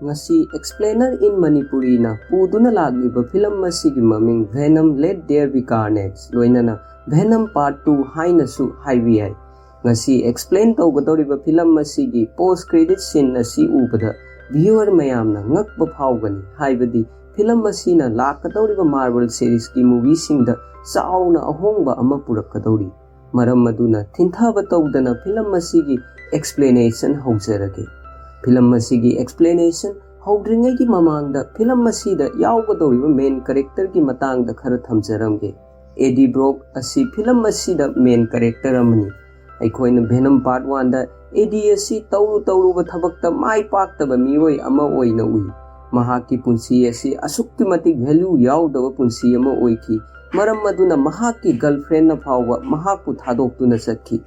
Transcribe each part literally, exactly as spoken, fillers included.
ꯉꯁꯤ Explainer in Manipuriꯅ ꯄꯨꯗꯨꯅ ꯂꯥꯛꯂꯤꯕ ꯐꯤꯂꯝ ꯑꯁꯤꯒꯤ ꯃꯃꯤꯡ Venom Let There Be Carnage, ꯂꯣꯏꯅꯅ Venom Part Two ꯍꯥꯏꯅꯁꯨ ꯍꯥꯏꯕ ꯌꯥꯏ꯫ ꯉꯁꯤ explain ꯇꯧꯒꯗꯧꯔꯤꯕ ꯐꯤꯂꯝ ꯑꯁꯤꯒꯤ post credit scene ꯑꯁꯤ ꯎꯕꯗ viewer ꯃꯌꯥꯝꯅ ꯉꯛꯄ ꯐꯥꯎꯒꯅꯤ, ꯍꯥꯏꯕꯗꯤ ꯐꯤꯂꯝ ꯑꯁꯤꯅ ꯂꯥꯛꯀꯗꯧꯔꯤꯕ Marvel seriesꯀꯤ movieꯁꯤꯡꯗ ꯆꯥꯎꯅ ꯑꯍꯣꯡꯕ ꯑꯃ ꯄꯨꯔꯛꯀꯗꯧꯔꯤ꯫ ꯃꯔꯝ ꯑꯗꯨꯅ ꯊꯤꯟꯊꯕ ꯇꯧꯗꯅ ꯐꯤꯂꯝ ꯑꯁꯤꯒꯤ explanation ꯍꯧꯖꯔꯒꯦ꯫ ꯐꯤꯂꯝ ꯑꯁꯤꯒꯤ explanation ꯍꯧꯗ꯭ꯔꯤꯉꯩꯒꯤ ꯃꯃꯥꯡꯗ ꯐꯤꯂꯝ ꯑꯁꯤꯗ ꯌꯥꯎꯒꯗꯧꯔꯤꯕ main characterꯒꯤ ꯃꯇꯥꯡꯗ ꯈꯔ ꯊꯝꯖꯔꯝꯒꯦ꯫ Eddie Brock ꯑꯁꯤ ꯐꯤꯂꯝ ꯑꯁꯤꯗ main character ꯑꯃꯅꯤ꯫ ꯑꯩꯈꯣꯏꯅ Venom Part Oneꯗ Eddie ꯑꯁꯤ ꯇꯧꯔꯨ ꯇꯧꯔꯨꯕ ꯊꯕꯛꯇ ꯃꯥꯏ ꯄꯥꯛꯇꯕ ꯃꯤꯑꯣꯏ ꯑꯃ ꯑꯣꯏꯅ ꯎꯏ꯫ ꯃꯍꯥꯛꯀꯤ ꯄꯨꯟꯁꯤ ꯑꯁꯤ ꯑꯁꯨꯛꯀꯤ ꯃꯇꯤꯛ value ꯌꯥꯎꯗꯕ ꯄꯨꯟꯁꯤ ꯑꯃ ꯑꯣꯏꯈꯤ꯫ ꯃꯔꯝ ꯑꯗꯨꯅ ꯃꯍꯥꯛꯀꯤ girlfriendꯅ ꯐꯥꯎꯕ ꯃꯍꯥꯛꯄꯨ ꯊꯥꯗꯣꯛꯇꯨꯅ ꯆꯠꯈꯤ꯫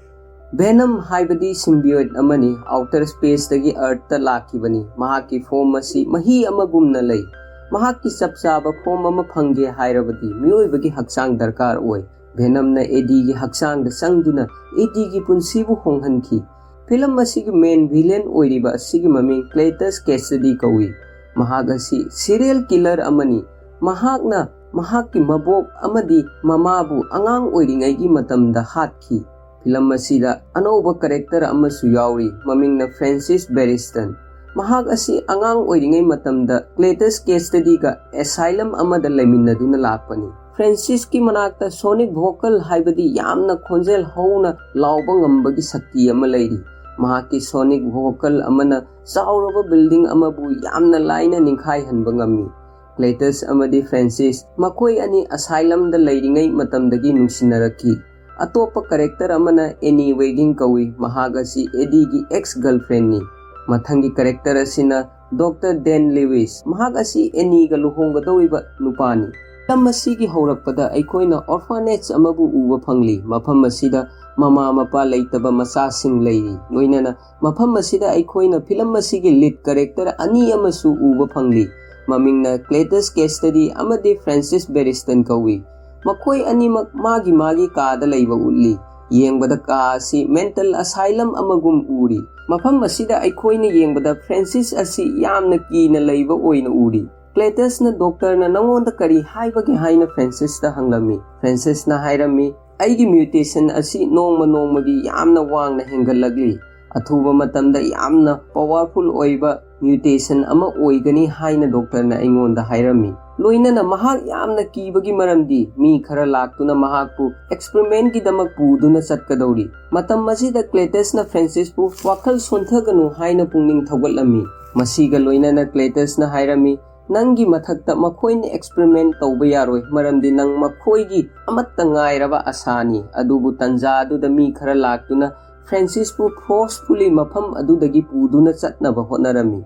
Venom ꯍꯥꯏꯕꯗꯤ symbiote ꯑꯃꯅꯤ꯫ Outer spaceꯇꯒꯤ Earthꯇ ꯂꯥꯛꯈꯤꯕꯅꯤ꯫ ꯃꯍꯥꯛꯀꯤ form ꯑꯁꯤ ꯃꯍꯤ ꯑꯃꯒꯨꯝꯅ ꯂꯩ꯫ ꯃꯍꯥꯛꯀꯤ ꯆꯞ ꯆꯥꯕ form ꯑꯃ ꯐꯪꯒꯦ ꯍꯥꯏꯔꯕꯗꯤ ꯃꯤꯑꯣꯏꯕꯒꯤ ꯍꯛꯆꯥꯡ ꯗꯔꯀꯥꯔ ꯑꯣꯏ꯫ Venomꯅ Eddieꯒꯤ ꯍꯛꯆꯥꯡꯗ ꯆꯪꯗꯨꯅ Eddieꯒꯤ ꯄꯨꯟꯁꯤꯕꯨ ꯍꯣꯡꯍꯟꯈꯤ꯫ ꯐꯤꯂꯝ ꯑꯁꯤꯒꯤ main villain ꯑꯣꯏꯔꯤꯕ ꯑꯁꯤꯒꯤ ꯃꯃꯤꯡ Cletus Kasady ꯀꯧꯏ꯫ ꯃꯍꯥꯛ ꯑꯁꯤ serial killer ꯑꯃꯅꯤ꯫ ꯃꯍꯥꯛꯅ ꯃꯍꯥꯛꯀꯤ ꯃꯕꯣꯛ ꯑꯃꯗꯤ ꯃꯃꯥꯕꯨ ꯑꯉꯥꯡ ꯑꯣꯏꯔꯤꯉꯩꯒꯤ ꯃꯇꯝꯗ ꯍꯥꯠꯈꯤ꯫ ꯐꯤꯂꯝ ꯑꯁꯤꯗ ꯑꯅꯧꯕ character ꯑꯃꯁꯨ ꯌꯥꯎꯔꯤ, ꯃꯃꯤꯡꯅ Francis Barristan꯫ ꯃꯍꯥꯛ ꯑꯁꯤ ꯑꯉꯥꯡ ꯑꯣꯏꯔꯤꯉꯩ ꯃꯇꯝꯗ Cletus Kasadyꯒ asylum ꯑꯃꯗ ꯂꯩꯃꯤꯟꯅꯗꯨꯅ ꯂꯥꯛꯄꯅꯤ꯫ Francisꯀꯤ ꯃꯅꯥꯛꯇ sonic vocal ꯍꯥꯏꯕꯗꯤ ꯌꯥꯝꯅ ꯈꯣꯟꯖꯦꯜ ꯍꯧꯅ ꯂꯥꯎꯕ ꯉꯝꯕꯒꯤ ꯁꯛꯇꯤ ꯑꯃ ꯂꯩꯔꯤ꯫ ꯃꯍꯥꯛꯀꯤ sonic vocal ꯑꯃꯅ ꯆꯥꯎꯔꯕ building ꯑꯃꯕꯨ ꯌꯥꯝꯅ ꯂꯥꯏꯅ ꯅꯤꯡꯈꯥꯏꯍꯟꯕ ꯉꯝꯃꯤ꯫ Cletus ꯑꯃꯗꯤ Francis ꯃꯈꯣꯏ ꯑꯅꯤ asylumꯗ ꯂꯩꯔꯤꯉꯩ ꯃꯇꯝꯗꯒꯤ ꯅꯨꯡꯁꯤꯅꯔꯛꯈꯤ꯫ ꯑꯇꯣꯞꯄ character ꯑꯃꯅ Annie Waging ꯀꯧꯏ꯫ ꯃꯍꯥꯛ ꯑꯁꯤ Eddieꯒꯤ ex girlfriendꯅꯤ꯫ ꯃꯊꯪꯒꯤ character ꯑꯁꯤꯅ Doctor Dan Lewis꯫ ꯃꯍꯥꯛ ꯑꯁꯤ Annieꯒ ꯂꯨꯍꯣꯡꯒꯗꯧꯔꯤꯕ ꯅꯨꯄꯥꯅꯤ꯫ ꯐꯤꯂꯝ ꯑꯁꯤꯒꯤ ꯍꯧꯔꯛꯄꯗ ꯑꯩꯈꯣꯏꯅ orphanage ꯑꯃꯕꯨ ꯎꯕ ꯐꯪꯂꯤ꯫ ꯃꯐꯝ ꯑꯁꯤꯗ ꯃꯃꯥ ꯃꯄꯥ ꯂꯩꯇꯕ ꯃꯆꯥꯁꯤꯡ ꯂꯩꯔꯤ꯫ ꯂꯣꯏꯅꯅ ꯃꯐꯝ ꯑꯁꯤꯗ ꯑꯩꯈꯣꯏꯅ ꯐꯤꯂꯝ ꯑꯁꯤꯒꯤ lead character ꯑꯅꯤ ꯑꯃꯁꯨ ꯎꯕ ꯐꯪꯂꯤ꯫ ꯃꯃꯤꯡꯅ Cletus Kasady ꯑꯃꯗꯤ Francis Barristan ꯀꯧꯏ꯫ ꯃꯈꯣꯏ ꯑꯅꯤꯃꯛ ꯃꯥꯒꯤ ꯃꯥꯒꯤ ꯀꯥꯗ ꯂꯩꯕ ꯎꯠꯂꯤ꯫ ꯌꯦꯡꯕꯗ ꯀꯥ ꯑꯁꯤ mental asylum ꯑꯃꯒꯨꯝ ꯎꯔꯤ꯫ ꯃꯐꯝ ꯑꯁꯤꯗ ꯑꯩꯈꯣꯏꯅ ꯌꯦꯡꯕꯗ ꯐ꯭ꯔꯦꯟꯁꯤꯁ ꯑꯁꯤ ꯌꯥꯝꯅ ꯀꯤꯅ ꯂꯩꯕ ꯑꯣꯏꯅ ꯎꯔꯤ꯫ ꯀ꯭ꯂꯦꯇꯁꯅ ꯗꯣꯛꯇꯔꯅ "ꯅꯉꯣꯟꯗ ꯀꯔꯤ ꯍꯥꯏꯕꯒꯦ?" ꯍꯥꯏꯅ ꯐ꯭ꯔꯦꯟꯁꯤꯁꯇ ꯍꯪꯂꯝꯃꯤ꯫ ꯐ꯭ꯔꯦꯟꯁꯤꯁꯅ ꯍꯥꯏꯔꯝꯃꯤ, "ꯑꯩꯒꯤ mutation ꯑꯁꯤ ꯅꯣꯡꯃ ꯅꯣꯡꯃꯒꯤ ꯌꯥꯝꯅ ꯋꯥꯡꯅ ꯍꯦꯟꯒꯠꯂꯛꯂꯤ꯫ ꯑꯊꯨꯕ ꯃꯇꯝꯗ ꯌꯥꯝꯅ powerful ꯑꯣꯏꯕ mutation ꯑꯃ ꯑꯣꯏꯒꯅꯤ" ꯍꯥꯏꯅ ꯗꯣꯛꯇꯔꯅ ꯑꯩꯉꯣꯟꯗ ꯍꯥꯏꯔꯝꯃꯤ꯫ ꯂꯣꯏꯅꯅ ꯃꯍꯥꯛ ꯌꯥꯝꯅ ꯀꯤꯕꯒꯤ ꯃꯔꯝꯗꯤ ꯃꯤ ꯈꯔ ꯂꯥꯛꯇꯨꯅ ꯃꯍꯥꯛꯄꯨ experimentꯒꯤꯗꯃꯛ ꯄꯨꯗꯨꯅ ꯆꯠꯀꯗꯧꯔꯤ꯫ ꯃꯇꯝ ꯑꯁꯤꯗ ꯀ꯭ꯂꯦꯇꯁꯅ ꯐ꯭ꯔꯦꯟꯁꯤꯁꯄꯨ "ꯋꯥꯈꯜ ꯁꯣꯟꯊꯒꯅꯨ" ꯍꯥꯏꯅ ꯄꯨꯛꯅꯤꯡ ꯊꯧꯒꯠꯂꯝꯃꯤ꯫ ꯃꯁꯤꯒ ꯂꯣꯏꯅꯅ ꯀ꯭ꯂꯦꯇꯁꯅ ꯍꯥꯏꯔꯝꯃꯤ, "ꯅꯪꯒꯤ ꯃꯊꯛꯇ ꯃꯈꯣꯏꯅ experiment ꯇꯧꯕ ꯌꯥꯔꯣꯏ, ꯃꯔꯝꯗꯤ ꯅꯪ ꯃꯈꯣꯏꯒꯤ ꯑꯃꯠꯇ ꯉꯥꯏꯔꯕ ꯑꯁꯥꯅꯤ"꯫ ꯑꯗꯨꯕꯨ ꯇꯟꯖꯥ ꯑꯗꯨꯗ ꯃꯤ ꯈꯔ ꯂꯥꯛꯇꯨꯅ ꯐ꯭ꯔꯦꯟꯁꯤꯁꯄꯨ forcefully ꯃꯐꯝ ꯑꯗꯨꯗꯒꯤ ꯄꯨꯗꯨꯅ ꯆꯠꯅꯕ ꯍꯣꯠꯅꯔꯝꯃꯤ꯫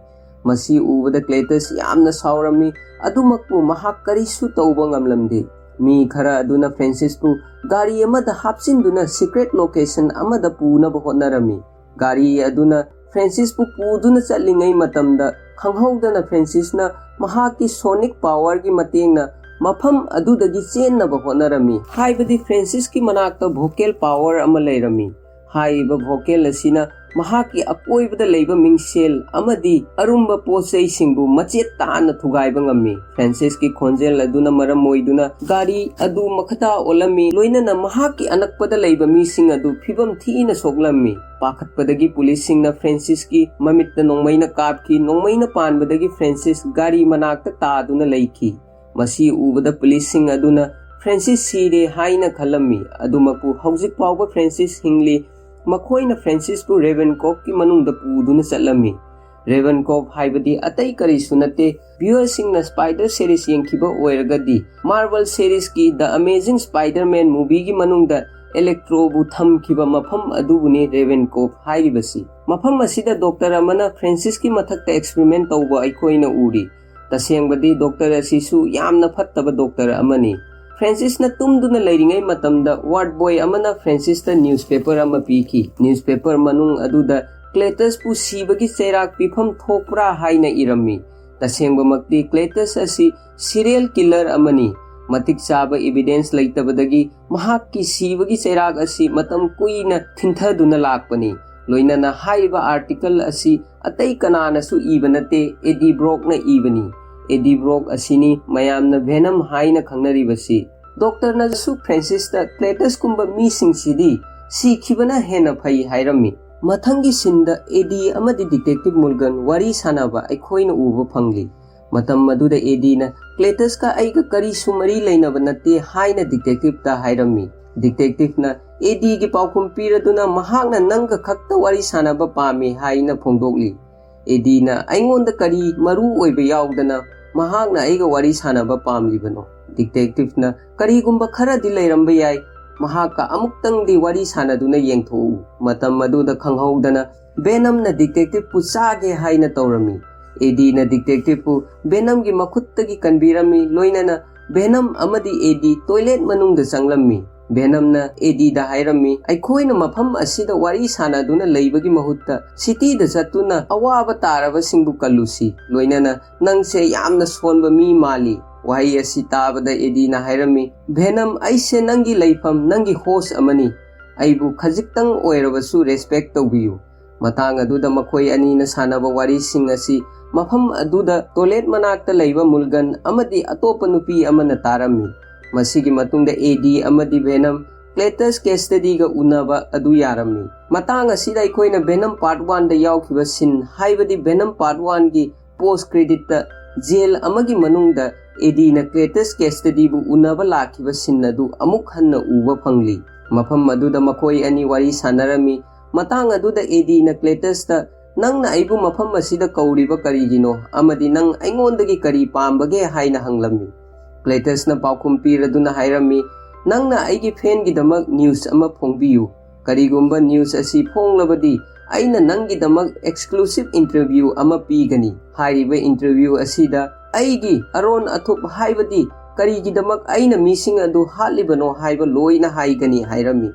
ꯃꯁꯤ ꯎꯕꯗ ꯀ꯭ꯂꯦꯇꯁ ꯌꯥꯝꯅ ꯁꯥꯎꯔꯝꯃꯤ, ꯑꯗꯨꯃꯛꯄꯨ ꯃꯍꯥꯛ ꯀꯔꯤꯁꯨ ꯇꯧꯕ ꯉꯝꯂꯝꯗꯦ꯫ ꯃꯤ ꯈꯔ ꯑꯗꯨꯅ ꯐ꯭ꯔꯦꯟꯁꯤꯁꯄꯨ ꯒꯥꯔꯤ ꯑꯃꯗ ꯍꯥꯞꯆꯤꯟꯗꯨꯅ secret location ꯑꯃꯗ ꯄꯨꯅꯕ ꯍꯣꯠꯅꯔꯝꯃꯤ꯫ ꯒꯥꯔꯤ ꯑꯗꯨꯅ ꯐ꯭ꯔꯦꯟꯁꯤꯁꯄꯨ ꯄꯨꯗꯨꯅ ꯆꯠꯂꯤꯉꯩ ꯃꯇꯝꯗ, ꯈꯪꯍꯧꯗꯅ ꯐ꯭ꯔꯦꯟꯁꯤꯁꯅ ꯃꯍꯥꯛꯀꯤ sonic powerꯒꯤ ꯃꯇꯦꯡꯅ ꯃꯐꯝ ꯑꯗꯨꯗꯒꯤ ꯆꯦꯟꯅꯕ ꯍꯣꯠꯅꯔꯝꯃꯤ꯫ ꯍꯥꯏꯕꯗꯤ ꯐ꯭ꯔꯦꯟꯁꯤꯁꯀꯤ ꯃꯅꯥꯛꯇ vocal power ꯑꯃ ꯂꯩꯔꯝꯃꯤ꯫ ꯍꯥꯏꯔꯤꯕ vocal ꯑꯁꯤꯅ ꯃꯍꯥꯛꯀꯤ ꯑꯀꯣꯏꯕꯗ ꯂꯩꯕ ꯃꯤꯡꯁꯦꯜ ꯑꯃꯗꯤ ꯑꯔꯨꯝꯕ ꯄꯣꯠ ꯆꯩꯁꯤꯡꯕꯨ ꯃꯆꯦꯠ ꯇꯥꯅ ꯊꯨꯒꯥꯏꯕ ꯉꯝꯃꯤ꯫ ꯐ꯭ꯔꯦꯟꯁꯤꯁꯀꯤ ꯈꯣꯟꯖꯦꯜ ꯑꯗꯨꯅ ꯃꯔꯝ ꯑꯣꯏꯗꯨꯅ ꯒꯥꯔꯤ ꯑꯗꯨ ꯃꯈꯥꯇꯥ ꯑꯣꯜꯂꯝꯃꯤ, ꯂꯣꯏꯅꯅ ꯃꯍꯥꯛꯀꯤ ꯑꯅꯛꯄꯗ ꯂꯩꯕ ꯃꯤꯁꯤꯡ ꯑꯗꯨ ꯐꯤꯕꯝ ꯊꯤꯅ ꯁꯣꯛꯂꯝꯃꯤ꯫ ꯄꯥꯈꯠꯄꯗꯒꯤ ꯄꯨꯂꯤꯁꯁꯤꯡꯅ ꯐ꯭ꯔꯦꯟꯁꯤꯁꯀꯤ ꯃꯃꯤꯠꯇ ꯅꯣꯡꯃꯩꯅ ꯀꯥꯞꯈꯤ꯫ ꯅꯣꯡꯃꯩꯅ ꯄꯥꯟꯕꯗꯒꯤ ꯐ꯭ꯔꯦꯟꯁꯤꯁ ꯒꯥꯔꯤ ꯃꯅꯥꯛꯇ ꯇꯥꯗꯨꯅ ꯂꯩꯈꯤ꯫ ꯃꯁꯤ ꯎꯕꯗ ꯄꯨꯂꯤꯁꯁꯤꯡ ꯑꯗꯨꯅ ꯐ꯭ꯔꯦꯟꯁꯤꯁ ꯁꯤꯔꯦ ꯍꯥꯏꯅ ꯈꯜꯂꯝꯃꯤ꯫ ꯑꯗꯨꯃꯛꯄꯨ ꯍꯧꯖꯤꯛ ꯐꯥꯎꯕ ꯐ꯭ꯔꯦꯟꯁꯤꯁ ꯍꯤꯡꯂꯤ꯫ ꯃꯈꯣꯏꯅ ꯐ꯭ꯔꯦꯟꯁꯤꯁꯄꯨ ꯔꯦꯕꯟꯀꯣꯞꯀꯤ ꯃꯅꯨꯡꯗ ꯄꯨꯗꯨꯅ ꯆꯠꯂꯝꯃꯤ꯫ ꯔꯦꯕꯟꯀꯣꯞ ꯍꯥꯏꯕꯗꯤ ꯑꯇꯩ ꯀꯔꯤꯁꯨ ꯅꯠꯇꯦ꯫ Viewerꯁꯤꯡꯅ Spider series ꯌꯦꯡꯈꯤꯕ ꯑꯣꯏꯔꯒꯗꯤ, Marvel seriesꯀꯤ The Amazing Spider-Man movieꯒꯤ ꯃꯅꯨꯡꯗ Electroꯕꯨ ꯊꯝꯈꯤꯕ ꯃꯐꯝ ꯑꯗꯨꯕꯨꯅꯤ ꯔꯦꯕꯟꯀꯣꯞ ꯍꯥꯏꯔꯤꯕꯁꯤ꯫ ꯃꯐꯝ ꯑꯁꯤꯗ ꯗꯣꯛꯇꯔ ꯑꯃꯅ ꯐ꯭ꯔꯦꯟꯁꯤꯁꯀꯤ ꯃꯊꯛꯇ experiment ꯇꯧꯕ ꯑꯩꯈꯣꯏꯅ ꯎꯔꯤ꯫ ꯇꯁꯦꯡꯕꯗꯤ ꯗꯣꯛꯇꯔ ꯑꯁꯤꯁꯨ ꯌꯥꯝꯅ ꯐꯠꯇꯕ ꯗꯣꯛꯇꯔ ꯑꯃꯅꯤ꯫ ꯐ꯭ꯔꯦꯟꯁꯤꯁꯅ ꯇꯨꯝꯗꯨꯅ ꯂꯩꯔꯤꯉꯩ ꯃꯇꯝꯗ ward boy ꯑꯃꯅ ꯐ꯭ꯔꯦꯟꯁꯤꯁꯇ newspaper ꯑꯃ ꯄꯤꯈꯤ꯫ Newspaper ꯃꯅꯨꯡ ꯑꯗꯨꯗ ꯀ꯭ꯂꯦꯇꯁꯄꯨ ꯁꯤꯕꯒꯤ ꯆꯩꯔꯥꯛ ꯄꯤꯐꯝ ꯊꯣꯛꯄ꯭ꯔꯥ ꯍꯥꯏꯅ ꯏꯔꯝꯃꯤ꯫ ꯇꯁꯦꯡꯕꯃꯛꯇꯤ ꯀ꯭ꯂꯦꯇꯁ ꯑꯁꯤ serial killer ꯑꯃꯅꯤ꯫ ꯃꯇꯤꯛ ꯆꯥꯕ ꯏꯕꯤꯗꯦꯟꯁ ꯂꯩꯇꯕꯗꯒꯤ ꯃꯍꯥꯛꯀꯤ ꯁꯤꯕꯒꯤ ꯆꯩꯔꯥꯛ ꯑꯁꯤ ꯃꯇꯝ ꯀꯨꯏꯅ ꯊꯤꯟꯊꯗꯨꯅ ꯂꯥꯛꯄꯅꯤ꯫ ꯂꯣꯏꯅꯅ ꯍꯥꯏꯔꯤꯕ ꯑꯥꯔꯇꯤꯀꯜ ꯑꯁꯤ ꯑꯇꯩ ꯀꯅꯥꯅꯁꯨ ꯏꯕ ꯅꯠꯇꯦ, ꯑꯦꯗꯤ ꯕ꯭ꯔꯣꯛꯅ ꯏꯕꯅꯤ꯫ ꯑꯦꯗꯤ ꯕ꯭ꯔꯣꯛ ꯑꯁꯤꯅꯤ ꯃꯌꯥꯝꯅ ꯚꯦꯅꯝ ꯍꯥꯏꯅ ꯈꯪꯅꯔꯤꯕꯁꯤ꯫ ꯗꯣꯛꯇꯔꯅꯁꯨ ꯐ꯭ꯔꯦꯟꯁꯤꯁꯇ ꯀ꯭ꯂꯦꯇꯁꯀꯨꯝꯕ ꯃꯤꯁꯤꯡꯁꯤꯗꯤ ꯁꯤꯈꯤꯕꯅ ꯍꯦꯟꯅ ꯐꯩ ꯍꯥꯏꯔꯝꯃꯤ꯫ ꯃꯊꯪꯒꯤ ꯁꯤꯟꯗ ꯑꯦꯗꯤ ꯑꯃꯗꯤ ꯗꯤꯇꯦꯛꯇꯤꯚ ꯃꯨꯜꯒꯟ ꯋꯥꯔꯤ ꯁꯥꯟꯅꯕ ꯑꯩꯈꯣꯏꯅ ꯎꯕ ꯐꯪꯂꯤ꯫ ꯃꯇꯝ ꯑꯗꯨꯗ ꯑꯦꯗꯤꯅ ꯀ꯭ꯂꯦꯇꯁꯀ ꯑꯩꯒ ꯀꯔꯤꯁꯨ ꯃꯔꯤ ꯂꯩꯅꯕ ꯅꯠꯇꯦ ꯍꯥꯏꯅ ꯗꯤꯇꯦꯛꯇꯤꯚꯇ ꯍꯥꯏꯔꯝꯃꯤ꯫ ꯗꯤꯇꯦꯛꯇꯤꯚꯅ ꯑꯦꯗꯤꯒꯤ ꯄꯥꯎꯈꯨꯝ ꯄꯤꯔꯗꯨꯅ ꯃꯍꯥꯛꯅ ꯅꯪꯒ ꯈꯛꯇ ꯋꯥꯔꯤ ꯁꯥꯟꯅꯕ ꯄꯥꯝꯃꯤ ꯍꯥꯏꯅ ꯐꯣꯡꯗꯣꯛꯂꯤ꯫ ꯑꯦꯗꯤꯅ ꯑꯩꯉꯣꯟꯗ ꯀꯔꯤ ꯃꯔꯨ ꯑꯣꯏꯕ ꯌꯥꯎꯗꯅ ꯃꯍꯥꯛꯅ ꯑꯩꯒ ꯋꯥꯔꯤ ꯁꯥꯟꯅꯕ ꯄꯥꯝꯂꯤꯕꯅꯣ? ꯗꯤꯇꯦꯛꯇꯤꯚꯅ ꯀꯔꯤꯒꯨꯝꯕ ꯈꯔꯗꯤ ꯂꯩꯔꯝꯕ ꯌꯥꯏ, ꯃꯍꯥꯛꯀ ꯑꯃꯨꯛꯇꯪꯗꯤ ꯋꯥꯔꯤ ꯁꯥꯟꯅꯗꯨꯅ ꯌꯦꯡꯊꯣꯛꯎ꯫ ꯃꯇꯝ ꯑꯗꯨꯗ ꯈꯪꯍꯧꯗꯅ ꯚꯦꯅꯝꯅ ꯗꯤꯇꯦꯛꯇꯤꯚꯄꯨ ꯆꯥꯒꯦ ꯍꯥꯏꯅ ꯇꯧꯔꯝꯃꯤ꯫ ꯑꯦꯗꯤꯅ ꯗꯤꯇꯦꯛꯇꯤꯚꯄꯨ ꯚꯦꯅꯝꯒꯤ ꯃꯈꯨꯠꯇꯒꯤ ꯀꯟꯕꯤꯔꯝꯃꯤ, ꯂꯣꯏꯅꯅ ꯚꯦꯅꯝ ꯑꯃꯗꯤ ꯑꯦꯗꯤ ꯇꯣꯏꯂꯦꯠ ꯃꯅꯨꯡꯗ ꯆꯪꯂꯝꯃꯤ꯫ ꯚꯦꯅꯝꯅ ꯑꯦꯗꯤꯗ ꯍꯥꯏꯔꯝꯃꯤ, ꯑꯩꯈꯣꯏꯅ ꯃꯐꯝ ꯑꯁꯤꯗ ꯋꯥꯔꯤ ꯁꯥꯟꯅꯗꯨꯅ ꯂꯩꯕꯒꯤ ꯃꯍꯨꯠꯇ ꯁꯤꯇꯤꯗ ꯆꯠꯇꯨꯅ ꯑꯋꯥꯕ ꯇꯥꯔꯕꯁꯤꯡꯕꯨ ꯀꯜꯂꯨꯁꯤ, ꯂꯣꯏꯅꯅ ꯅꯪꯁꯦ ꯌꯥꯝꯅ ꯁꯣꯟꯕ ꯃꯤ ꯃꯥꯜꯂꯤ꯫ ꯋꯥꯍꯩ ꯑꯁꯤ ꯇꯥꯕꯗ ꯑꯦꯗꯤꯅ ꯍꯥꯏꯔꯝꯃꯤ, ꯚꯦꯅꯝ, ꯑꯩꯁꯦ ꯅꯪꯒꯤ ꯂꯩꯐꯝ, ꯅꯪꯒꯤ ꯍꯣꯁ ꯑꯃꯅꯤ꯫ ꯑꯩꯕꯨ ꯈꯖꯤꯛꯇꯪ ꯑꯣꯏꯔꯕꯁꯨ ꯔꯦꯁꯄꯦꯛ ꯇꯧꯕꯤꯌꯨ꯫ ꯃꯇꯥꯡ ꯑꯗꯨꯗ ꯃꯈꯣꯏ ꯑꯅꯤꯅ ꯁꯥꯟꯅꯕ ꯋꯥꯔꯤꯁꯤꯡ ꯑꯁꯤ ꯃꯐꯝ ꯑꯗꯨꯗ ꯇꯣꯏꯂꯦꯠ ꯃꯅꯥꯛꯇ ꯂꯩꯕ ꯃꯨꯜꯒꯟ ꯑꯃꯗꯤ ꯑꯇꯣꯞꯄ ꯅꯨꯄꯤ ꯑꯃꯅ ꯇꯥꯔꯝꯃꯤ꯫ ꯃꯁꯤꯒꯤ ꯃꯇꯨꯡꯗ ꯑꯦꯗꯤ ꯑꯃꯗꯤ ꯚꯦꯅꯝ ꯀ꯭ꯂꯦꯇꯁ ꯀꯦꯁꯇꯗꯤꯒ ꯎꯅꯕ ꯑꯗꯨ ꯌꯥꯔꯝꯃꯤ꯫ ꯃꯇꯥꯡ ꯑꯁꯤꯗ ꯑꯩꯈꯣꯏꯅ ꯚꯦꯅꯝ ꯄꯥꯔꯠ ꯋꯥꯟꯗ ꯌꯥꯎꯈꯤꯕ ꯁꯤꯟ, ꯍꯥꯏꯕꯗꯤ ꯚꯦꯅꯝ ꯄꯥꯔꯠ ꯋꯥꯟꯒꯤ ꯄꯣꯁ ꯀ꯭ꯔꯦꯗꯤꯠꯇ ꯖꯦꯜ ꯑꯃꯒꯤ ꯃꯅꯨꯡꯗ ꯑꯦꯗꯤꯅ ꯀ꯭ꯂꯦꯇꯁ ꯀꯦꯁꯇꯗꯤꯕꯨ ꯎꯅꯕ ꯂꯥꯛꯈꯤꯕ ꯁꯤꯟ ꯑꯗꯨ ꯑꯃꯨꯛ ꯍꯟꯅ ꯎꯕ ꯐꯪꯂꯤ꯫ ꯃꯐꯝ ꯑꯗꯨꯗ ꯃꯈꯣꯏ ꯑꯅꯤ ꯋꯥꯔꯤ ꯁꯥꯟꯅꯔꯝꯃꯤ꯫ ꯃꯇꯥꯡ ꯑꯗꯨꯗ ꯑꯦꯗꯤꯅ ꯀ꯭ꯂꯦꯇꯁꯇ, "ꯅꯪꯅ ꯑꯩꯕꯨ ꯃꯐꯝ ꯑꯁꯤꯗ ꯀꯧꯔꯤꯕ ꯀꯔꯤꯒꯤꯅꯣ? ꯑꯃꯗꯤ ꯅꯪ ꯑꯩꯉꯣꯟꯗꯒꯤ ꯀꯔꯤ ꯄꯥꯝꯕꯒꯦ?" ꯍꯥꯏꯅ ꯍꯪꯂꯝꯃꯤ꯫ ꯀ꯭ꯂꯦꯇꯁꯅ ꯄꯥꯎꯈꯨꯝ ꯄꯤꯔꯗꯨꯅ ꯍꯥꯏꯔꯝꯃꯤ, "ꯅꯪꯅ ꯑꯩꯒꯤ ꯐꯦꯟꯒꯤꯗꯃꯛ ꯅ꯭ꯌꯨꯁ ꯑꯃ ꯐꯣꯡꯕꯤꯌꯨ꯫ ꯀꯔꯤꯒꯨꯝꯕ ꯅ꯭ꯌꯨꯁ ꯑꯁꯤ ꯐꯣꯡꯂꯕꯗꯤ ꯑꯩꯅ ꯅꯪꯒꯤꯗꯃꯛ ꯑꯦꯛꯁꯀ꯭ꯂꯨꯁꯤꯚ ꯏꯟꯇꯔꯚ꯭ꯌꯨ ꯑꯃ ꯄꯤꯒꯅꯤ꯫ ꯍꯥꯏꯔꯤꯕ ꯏꯟꯇꯔꯚ꯭ꯌꯨ ꯑꯁꯤꯗ ꯑꯩꯒꯤ ꯑꯔꯣꯟ ꯑꯊꯨꯞ, ꯍꯥꯏꯕꯗꯤ ꯀꯔꯤꯒꯤꯗꯃꯛ ꯑꯩꯅ ꯃꯤꯁꯤꯡ ꯑꯗꯨ ꯍꯥꯠꯂꯤꯕꯅꯣ ꯍꯥꯏꯕ ꯂꯣꯏꯅ ꯍꯥꯏꯒꯅꯤ" ꯍꯥꯏꯔꯝꯃꯤ꯫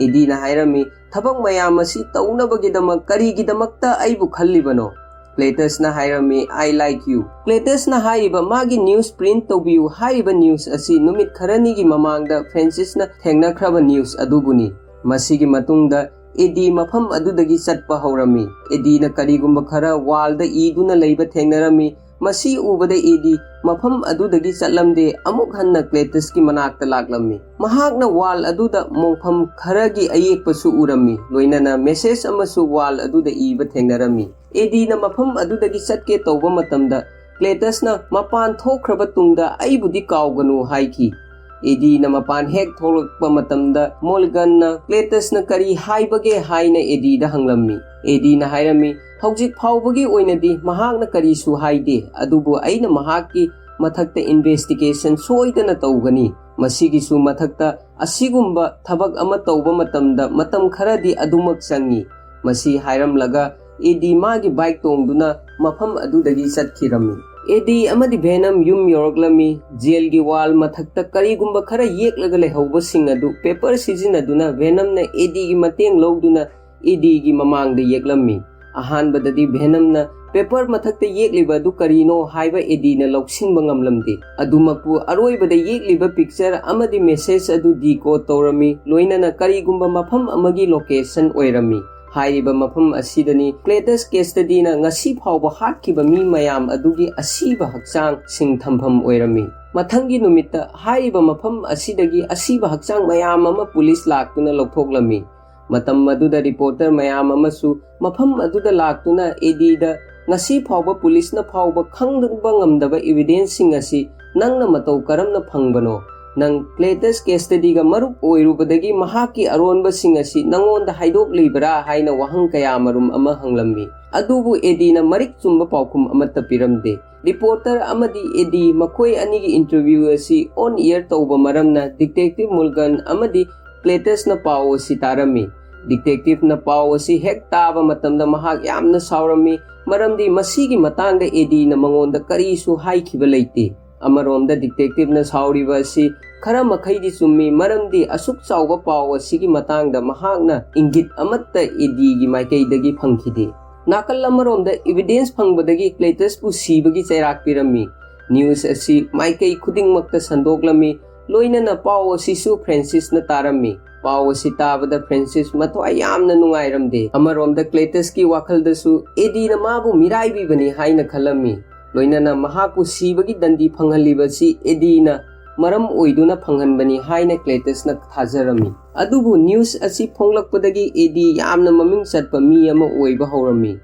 ꯑꯦꯗꯤꯅ ꯍꯥꯏꯔꯝꯃꯤ, "ꯊꯕꯛ ꯃꯌꯥꯝ ꯑꯁꯤ ꯇꯧꯅꯕꯒꯤꯗꯃꯛ ꯀꯔꯤꯒꯤꯗꯃꯛꯇ ꯑꯩꯕꯨ ꯈꯜꯂꯤꯕꯅꯣ?" ꯀ꯭ꯂꯦꯇꯁꯅ ꯍꯥꯏꯔꯝꯃꯤ, "I like you." ꯀ꯭ꯂꯦꯇꯁꯅ ꯍꯥꯏꯔꯤꯕ ꯃꯥꯒꯤ news print ꯇꯧꯕꯤꯌꯨ ꯍꯥꯏꯔꯤꯕ news ꯑꯁꯤ ꯅꯨꯃꯤꯠ ꯈꯔꯅꯤꯒꯤ ꯃꯃꯥꯡꯗ ꯐ꯭ꯔꯦꯟꯁꯤꯁꯅ ꯊꯦꯡꯅꯈ꯭ꯔꯕ news ꯑꯗꯨꯕꯨꯅꯤ꯫ ꯃꯁꯤꯒꯤ ꯃꯇꯨꯡꯗ ꯑꯦꯗꯤ ꯃꯐꯝ ꯑꯗꯨꯗꯒꯤ ꯆꯠꯄ ꯍꯧꯔꯝꯃꯤ꯫ ꯑꯦꯗꯤꯅ ꯀꯔꯤꯒꯨꯝꯕ ꯈꯔ wallꯗ ꯏꯗꯨꯅ ꯂꯩꯕ ꯊꯦꯡꯅꯔꯝꯃꯤ꯫ ꯃꯁꯤ ꯎꯕꯗ ꯑꯦꯗꯤ ꯃꯐꯝ ꯑꯗꯨꯗꯒꯤ ꯆꯠꯂꯝꯗꯦ, ꯑꯃꯨꯛ ꯍꯟꯅ ꯀ꯭ꯂꯦꯇꯁꯀꯤ ꯃꯅꯥꯛꯇ ꯂꯥꯛꯂꯝꯃꯤ꯫ ꯃꯍꯥꯛꯅ wall ꯑꯗꯨꯗ ꯃꯣꯡꯐꯝ ꯈꯔꯒꯤ ꯑꯌꯦꯛꯄꯁꯨ ꯎꯔꯝꯃꯤ, ꯂꯣꯏꯅꯅ message ꯑꯃꯁꯨ wall ꯑꯗꯨꯗ ꯏꯕ ꯊꯦꯡꯅꯔꯝꯃꯤ꯫ ꯑꯦꯗꯤꯅ ꯃꯐꯝ ꯑꯗꯨꯗꯒꯤ ꯆꯠꯀꯦ ꯇꯧꯕ ꯃꯇꯝꯗ ꯀ꯭ꯂꯦꯇꯁꯅ ꯃꯄꯥꯟ ꯊꯣꯛꯈ꯭ꯔꯕ ꯇꯨꯡꯗ ꯑꯩꯕꯨꯗꯤ ꯀꯥꯎꯒꯅꯨ ꯍꯥꯏꯈꯤ꯫ ꯑꯦꯗꯤꯅ ꯃꯄꯥꯟ ꯍꯦꯛ ꯊꯣꯛꯂꯛꯄ ꯃꯇꯝꯗ ꯃꯣꯔꯒꯟꯅ ꯀ꯭ꯂꯦꯇꯁꯅ ꯀꯔꯤ ꯍꯥꯏꯕꯒꯦ ꯍꯥꯏꯅ ꯑꯦꯗꯤꯗ ꯍꯪꯂꯝꯃꯤ꯫ ꯑꯦꯗꯤꯅ ꯍꯥꯏꯔꯝꯃꯤ, "ꯍꯧꯖꯤꯛ ꯐꯥꯎꯕꯒꯤ ꯑꯣꯏꯅꯗꯤ ꯃꯍꯥꯛꯅ ꯀꯔꯤꯁꯨ ꯍꯥꯏꯗꯦ, ꯑꯗꯨꯕꯨ ꯑꯩꯅ ꯃꯍꯥꯛꯀꯤ ꯃꯊꯛꯇ investigation ꯁꯣꯏꯗꯅ ꯇꯧꯒꯅꯤ꯫ ꯃꯁꯤꯒꯤꯁꯨ ꯃꯊꯛꯇ ꯑꯁꯤꯒꯨꯝꯕ ꯊꯕꯛ ꯑꯃ ꯇꯧꯕ ꯃꯇꯝꯗ ꯃꯇꯝ ꯈꯔꯗꯤ ꯑꯗꯨꯃꯛ ꯆꯪꯏ꯫" ꯃꯁꯤ ꯍꯥꯏꯔꯝꯂꯒ ꯑꯦꯗꯤ ꯃꯥꯒꯤ bike ꯇꯣꯡꯗꯨꯅ ꯃꯐꯝ ꯑꯗꯨꯗꯒꯤ ꯆꯠꯈꯤꯔꯝꯃꯤ꯫ ꯑꯦꯗꯤ ꯑꯃꯗꯤ ꯚꯦꯅꯝ ꯌꯨꯝ ꯌꯧꯔꯛꯂꯝꯃꯤ꯫ ꯖꯦꯜꯒꯤ wall ꯃꯊꯛꯇ ꯀꯔꯤꯒꯨꯝꯕ ꯈꯔ ꯌꯦꯛꯂꯒ ꯂꯩꯍꯧꯕꯁꯤꯡ ꯑꯗꯨ paper ꯁꯤꯖꯤꯟꯅꯗꯨꯅ ꯚꯦꯅꯝꯅ ꯑꯦꯗꯤꯒꯤ ꯃꯇꯦꯡ ꯂꯧꯗꯨꯅ ꯑꯦꯗꯤꯒꯤ ꯃꯃꯥꯡꯗ ꯌꯦꯛꯂꯝꯃꯤ꯫ ꯑꯍꯥꯟꯕꯗꯗꯤ ꯚꯦꯅꯝꯅ paper ꯃꯊꯛꯇ ꯌꯦꯛꯂꯤꯕ ꯑꯗꯨ ꯀꯔꯤꯅꯣ ꯍꯥꯏꯕ ꯑꯦꯗꯤꯅ ꯂꯧꯁꯤꯟꯕ ꯉꯝꯂꯝꯗꯦ꯫ ꯑꯗꯨꯃꯛꯄꯨ ꯑꯔꯣꯏꯕꯗ ꯌꯦꯛꯂꯤꯕ picture ꯑꯃꯗꯤ message ꯑꯗꯨ decode ꯇꯧꯔꯝꯃꯤ, ꯂꯣꯏꯅꯅ ꯀꯔꯤꯒꯨꯝꯕ ꯃꯐꯝ ꯑꯃꯒꯤ location ꯑꯣꯏꯔꯝꯃꯤ꯫ ꯍꯥꯏꯔꯤꯕ ꯃꯐꯝ ꯑꯁꯤꯗꯅꯤ ꯀ꯭ꯂꯦꯇꯁ ꯀꯦꯁꯇꯗꯤꯅ ꯉꯁꯤ ꯐꯥꯎꯕ ꯍꯥꯠꯈꯤꯕ ꯃꯤ ꯃꯌꯥꯝ ꯑꯗꯨꯒꯤ ꯑꯁꯤꯕ ꯍꯛꯆꯥꯡꯁꯤꯡ ꯊꯝꯐꯝ ꯑꯣꯏꯔꯝꯃꯤ꯫ ꯃꯊꯪꯒꯤ ꯅꯨꯃꯤꯠꯇ ꯍꯥꯏꯔꯤꯕ ꯃꯐꯝ ꯑꯁꯤꯗꯒꯤ ꯑꯁꯤꯕ ꯍꯛꯆꯥꯡ ꯃꯌꯥꯝ ꯑꯃ ꯄꯨꯂꯤꯁ ꯂꯥꯛꯇꯨꯅ ꯂꯧꯊꯣꯛꯂꯝꯃꯤ꯫ ꯃꯇꯝ ꯑꯗꯨꯗ reporter ꯃꯌꯥꯝ ꯑꯃꯁꯨ ꯃꯐꯝ ꯑꯗꯨꯗ ꯂꯥꯛꯇꯨꯅ ꯑꯦꯗꯤꯗ ꯉꯁꯤ ꯐꯥꯎꯕ ꯄꯨꯂꯤꯁꯅ ꯐꯥꯎꯕ ꯈꯪꯕ ꯉꯝꯗꯕ evidenceꯁꯤꯡ ꯑꯁꯤ ꯅꯪꯅ ꯃꯇꯧ ꯀꯔꯝꯅ ꯐꯪꯕꯅꯣ? ꯅꯪ ꯀ꯭ꯂꯦꯇꯁ ꯀꯦꯁꯇꯗꯤꯒ ꯃꯔꯨꯞ ꯑꯣꯏꯔꯨꯕꯗꯒꯤ ꯃꯍꯥꯛꯀꯤ ꯑꯔꯣꯟꯕꯁꯤꯡ ꯑꯁꯤ ꯅꯉꯣꯟꯗ ꯍꯥꯏꯗꯣꯛꯂꯤꯕ꯭ꯔꯥ ꯍꯥꯏꯅ ꯋꯥꯍꯪ ꯀꯌꯥꯃꯔꯨꯝ ꯑꯃ ꯍꯪꯂꯝꯃꯤ꯫ ꯑꯗꯨꯕꯨ ꯑꯦꯗꯤꯅ ꯃꯔꯤꯛ ꯆꯨꯝꯕ ꯄꯥꯎꯈꯨꯝ ꯑꯃꯠꯇ ꯄꯤꯔꯝꯗꯦ꯫ Reporter ꯑꯃꯗꯤ ꯑꯦꯗꯤ ꯃꯈꯣꯏ ꯑꯅꯤꯒꯤ interview ꯑꯁꯤ on air ꯇꯧꯕ ꯃꯔꯝꯅ detective ꯃꯨꯔꯒꯟ ꯑꯃꯗꯤ ꯀ꯭ꯂꯦꯇꯁꯅ ꯄꯥꯎ ꯑꯁꯤ ꯇꯥꯔꯝꯃꯤ꯫ Detectiveꯅ ꯄꯥꯎ ꯑꯁꯤ ꯍꯦꯛ ꯇꯥꯕ ꯃꯇꯝꯗ ꯃꯍꯥꯛ ꯌꯥꯝꯅ ꯁꯥꯎꯔꯝꯃꯤ, ꯃꯔꯝꯗꯤ ꯃꯁꯤꯒꯤ ꯃꯇꯥꯡꯗ ꯑꯦꯗꯤꯅ ꯃꯉꯣꯟꯗ ꯀꯔꯤꯁꯨ ꯍꯥꯏꯈꯤꯕ ꯂꯩꯇꯦ꯫ ꯑꯃꯔꯣꯝꯗ detectiveꯅ ꯁꯥꯎꯔꯤꯕ ꯑꯁꯤ ꯈꯔ ꯃꯈꯩꯗꯤ ꯆꯨꯝꯃꯤ, ꯃꯔꯝꯗꯤ ꯑꯁꯨꯛ ꯆꯥꯎꯕ ꯄꯥꯎ ꯑꯁꯤꯒꯤ ꯃꯇꯥꯡꯗ ꯃꯍꯥꯛꯅ ꯏꯪꯒꯤꯠ ꯑꯃꯠꯇ ꯑꯦꯗꯤꯒꯤ ꯃꯥꯏꯀꯩꯗꯒꯤ ꯐꯪꯈꯤꯗꯦ꯫ ꯅꯥꯀꯜ ꯑꯃꯔꯣꯝꯗ evidence ꯐꯪꯕꯗꯒꯤ ꯀ꯭ꯂꯦꯇꯁꯄꯨ ꯁꯤꯕꯒꯤ ꯆꯩꯔꯥꯛ ꯄꯤꯔꯝꯃꯤ꯫ News ꯑꯁꯤ ꯃꯥꯏꯀꯩ ꯈꯨꯗꯤꯡꯃꯛꯇ ꯁꯟꯗꯣꯛꯂꯝꯃꯤ, ꯂꯣꯏꯅꯅ ꯄꯥꯎ ꯑꯁꯤꯁꯨ ꯐ꯭ꯔꯦꯟꯁꯤꯁꯅ ꯇꯥꯔꯝꯃꯤ꯫ ꯄꯥꯎ ꯑꯁꯤ ꯇꯥꯕꯗ ꯐ꯭ꯔꯦꯟꯁꯤꯁ ꯃꯊ꯭ꯋꯥꯏ ꯌꯥꯝꯅ ꯅꯨꯡꯉꯥꯏꯔꯝꯗꯦ꯫ ꯑꯃꯔꯣꯝꯗ ꯀ꯭ꯂꯦꯇꯁꯀꯤ ꯋꯥꯈꯜꯗꯁꯨ ꯑꯦꯗꯤꯅ ꯃꯥꯕꯨ ꯃꯤꯔꯥꯏꯕꯤꯕꯅꯤ ꯍꯥꯏꯅ ꯈꯜꯂꯝꯃꯤ꯫ ꯂꯣꯏꯅꯅ ꯃꯍꯥꯛꯄꯨ ꯁꯤꯕꯒꯤ ꯗꯟꯗꯤ ꯐꯪꯍꯜꯂꯤꯕꯁꯤ ꯑꯦꯗꯤꯅ ꯃꯔꯝ ꯑꯣꯏꯗꯨꯅ ꯐꯪꯍꯟꯕꯅꯤ ꯍꯥꯏꯅ ꯀ꯭ꯂꯦꯇꯁꯅ ꯊꯥꯖꯔꯝꯃꯤ꯫ ꯑꯗꯨꯕꯨ news ꯑꯁꯤ ꯐꯣꯡꯂꯛꯄꯗꯒꯤ ꯑꯦꯗꯤ ꯌꯥꯝꯅ ꯃꯃꯤꯡ ꯆꯠꯄ ꯃꯤ ꯑꯃ ꯑꯣꯏꯕ ꯍꯧꯔꯝꯃꯤ꯫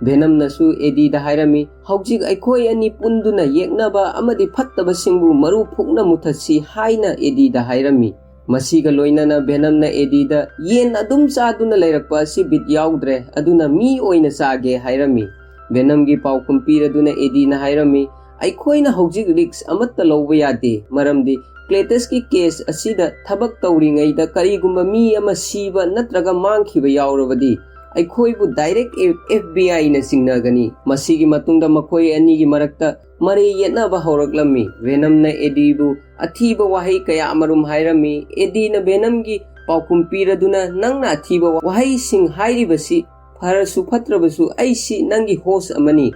ꯚꯦꯅꯝꯅꯁꯨ ꯑꯦꯗꯤꯗ ꯍꯥꯏꯔꯝꯃꯤ, "ꯍꯧꯖꯤꯛ ꯑꯩꯈꯣꯏ ꯑꯅꯤ ꯄꯨꯟꯗꯨꯅ ꯌꯦꯛꯅꯕ ꯑꯃꯗꯤ ꯐꯠꯇꯕꯁꯤꯡꯕꯨ ꯃꯔꯨ ꯐꯨꯛꯅ ꯃꯨꯊꯠꯁꯤ" ꯍꯥꯏꯅ ꯑꯦꯗꯤꯗ ꯍꯥꯏꯔꯝꯃꯤ꯫ ꯃꯁꯤꯒ ꯂꯣꯏꯅꯅ ꯚꯦꯅꯝꯅ ꯑꯦꯗꯤꯗ, "ꯌꯦꯟ ꯑꯗꯨꯝ ꯆꯥꯗꯨꯅ ꯂꯩꯔꯛꯄ ꯑꯁꯤ ꯕꯤꯠ ꯌꯥꯎꯗ꯭ꯔꯦ, ꯑꯗꯨꯅ ꯃꯤ ꯑꯣꯏꯅ ꯆꯥꯒꯦ" ꯍꯥꯏꯔꯝꯃꯤ꯫ ꯚꯦꯅꯝꯒꯤ ꯄꯥꯎꯈꯨꯝ ꯄꯤꯔꯗꯨꯅ ꯑꯦꯗꯤꯅ ꯍꯥꯏꯔꯝꯃꯤ, "ꯑꯩꯈꯣꯏꯅ ꯍꯧꯖꯤꯛ risk ꯑꯃꯠꯇ ꯂꯧꯕ ꯌꯥꯗꯦ, ꯃꯔꯝꯗꯤ ꯀ꯭ꯂꯦꯇꯁꯀꯤ case ꯑꯁꯤꯗ ꯊꯕꯛ ꯇꯧꯔꯤꯉꯩꯗ ꯀꯔꯤꯒꯨꯝꯕ ꯃꯤ ꯑꯃ ꯁꯤꯕ ꯅꯠꯇ꯭ꯔꯒ ꯃꯥꯡꯈꯤꯕ ꯌꯥꯎꯔꯕꯗꯤ ꯑꯩꯈꯣꯏꯕꯨ direct F B I ꯅ ꯆꯤꯡꯅꯒꯅꯤ"꯫ ꯃꯁꯤꯒꯤ ꯃꯇꯨꯡꯗ ꯃꯈꯣꯏ ꯑꯅꯤꯒꯤ ꯃꯔꯛꯇ ꯃꯔꯩ ꯌꯦꯠꯅꯕ ꯍꯧꯔꯛꯂꯝꯃꯤ꯫ ꯚꯦꯅꯝꯅ ꯑꯦꯗꯤꯕꯨ ꯑꯊꯤꯕ ꯋꯥꯍꯩ ꯀꯌꯥ ꯑꯃꯔꯨꯝ ꯍꯥꯏꯔꯝꯃꯤ꯫ ꯑꯦꯗꯤꯅ ꯚꯦꯅꯝꯒꯤ ꯄꯥꯎꯈꯨꯝ ꯄꯤꯔꯗꯨꯅ, "ꯅꯪꯅ ꯑꯊꯤꯕ ꯋꯥꯍꯩꯁꯤꯡ ꯍꯥꯏꯔꯤꯕꯁꯤ ꯐꯔꯁꯨ ꯐꯠꯇ꯭ꯔꯕꯁꯨ ꯑꯩꯁꯤ ꯅꯪꯒꯤ host ꯑꯃꯅꯤ꯫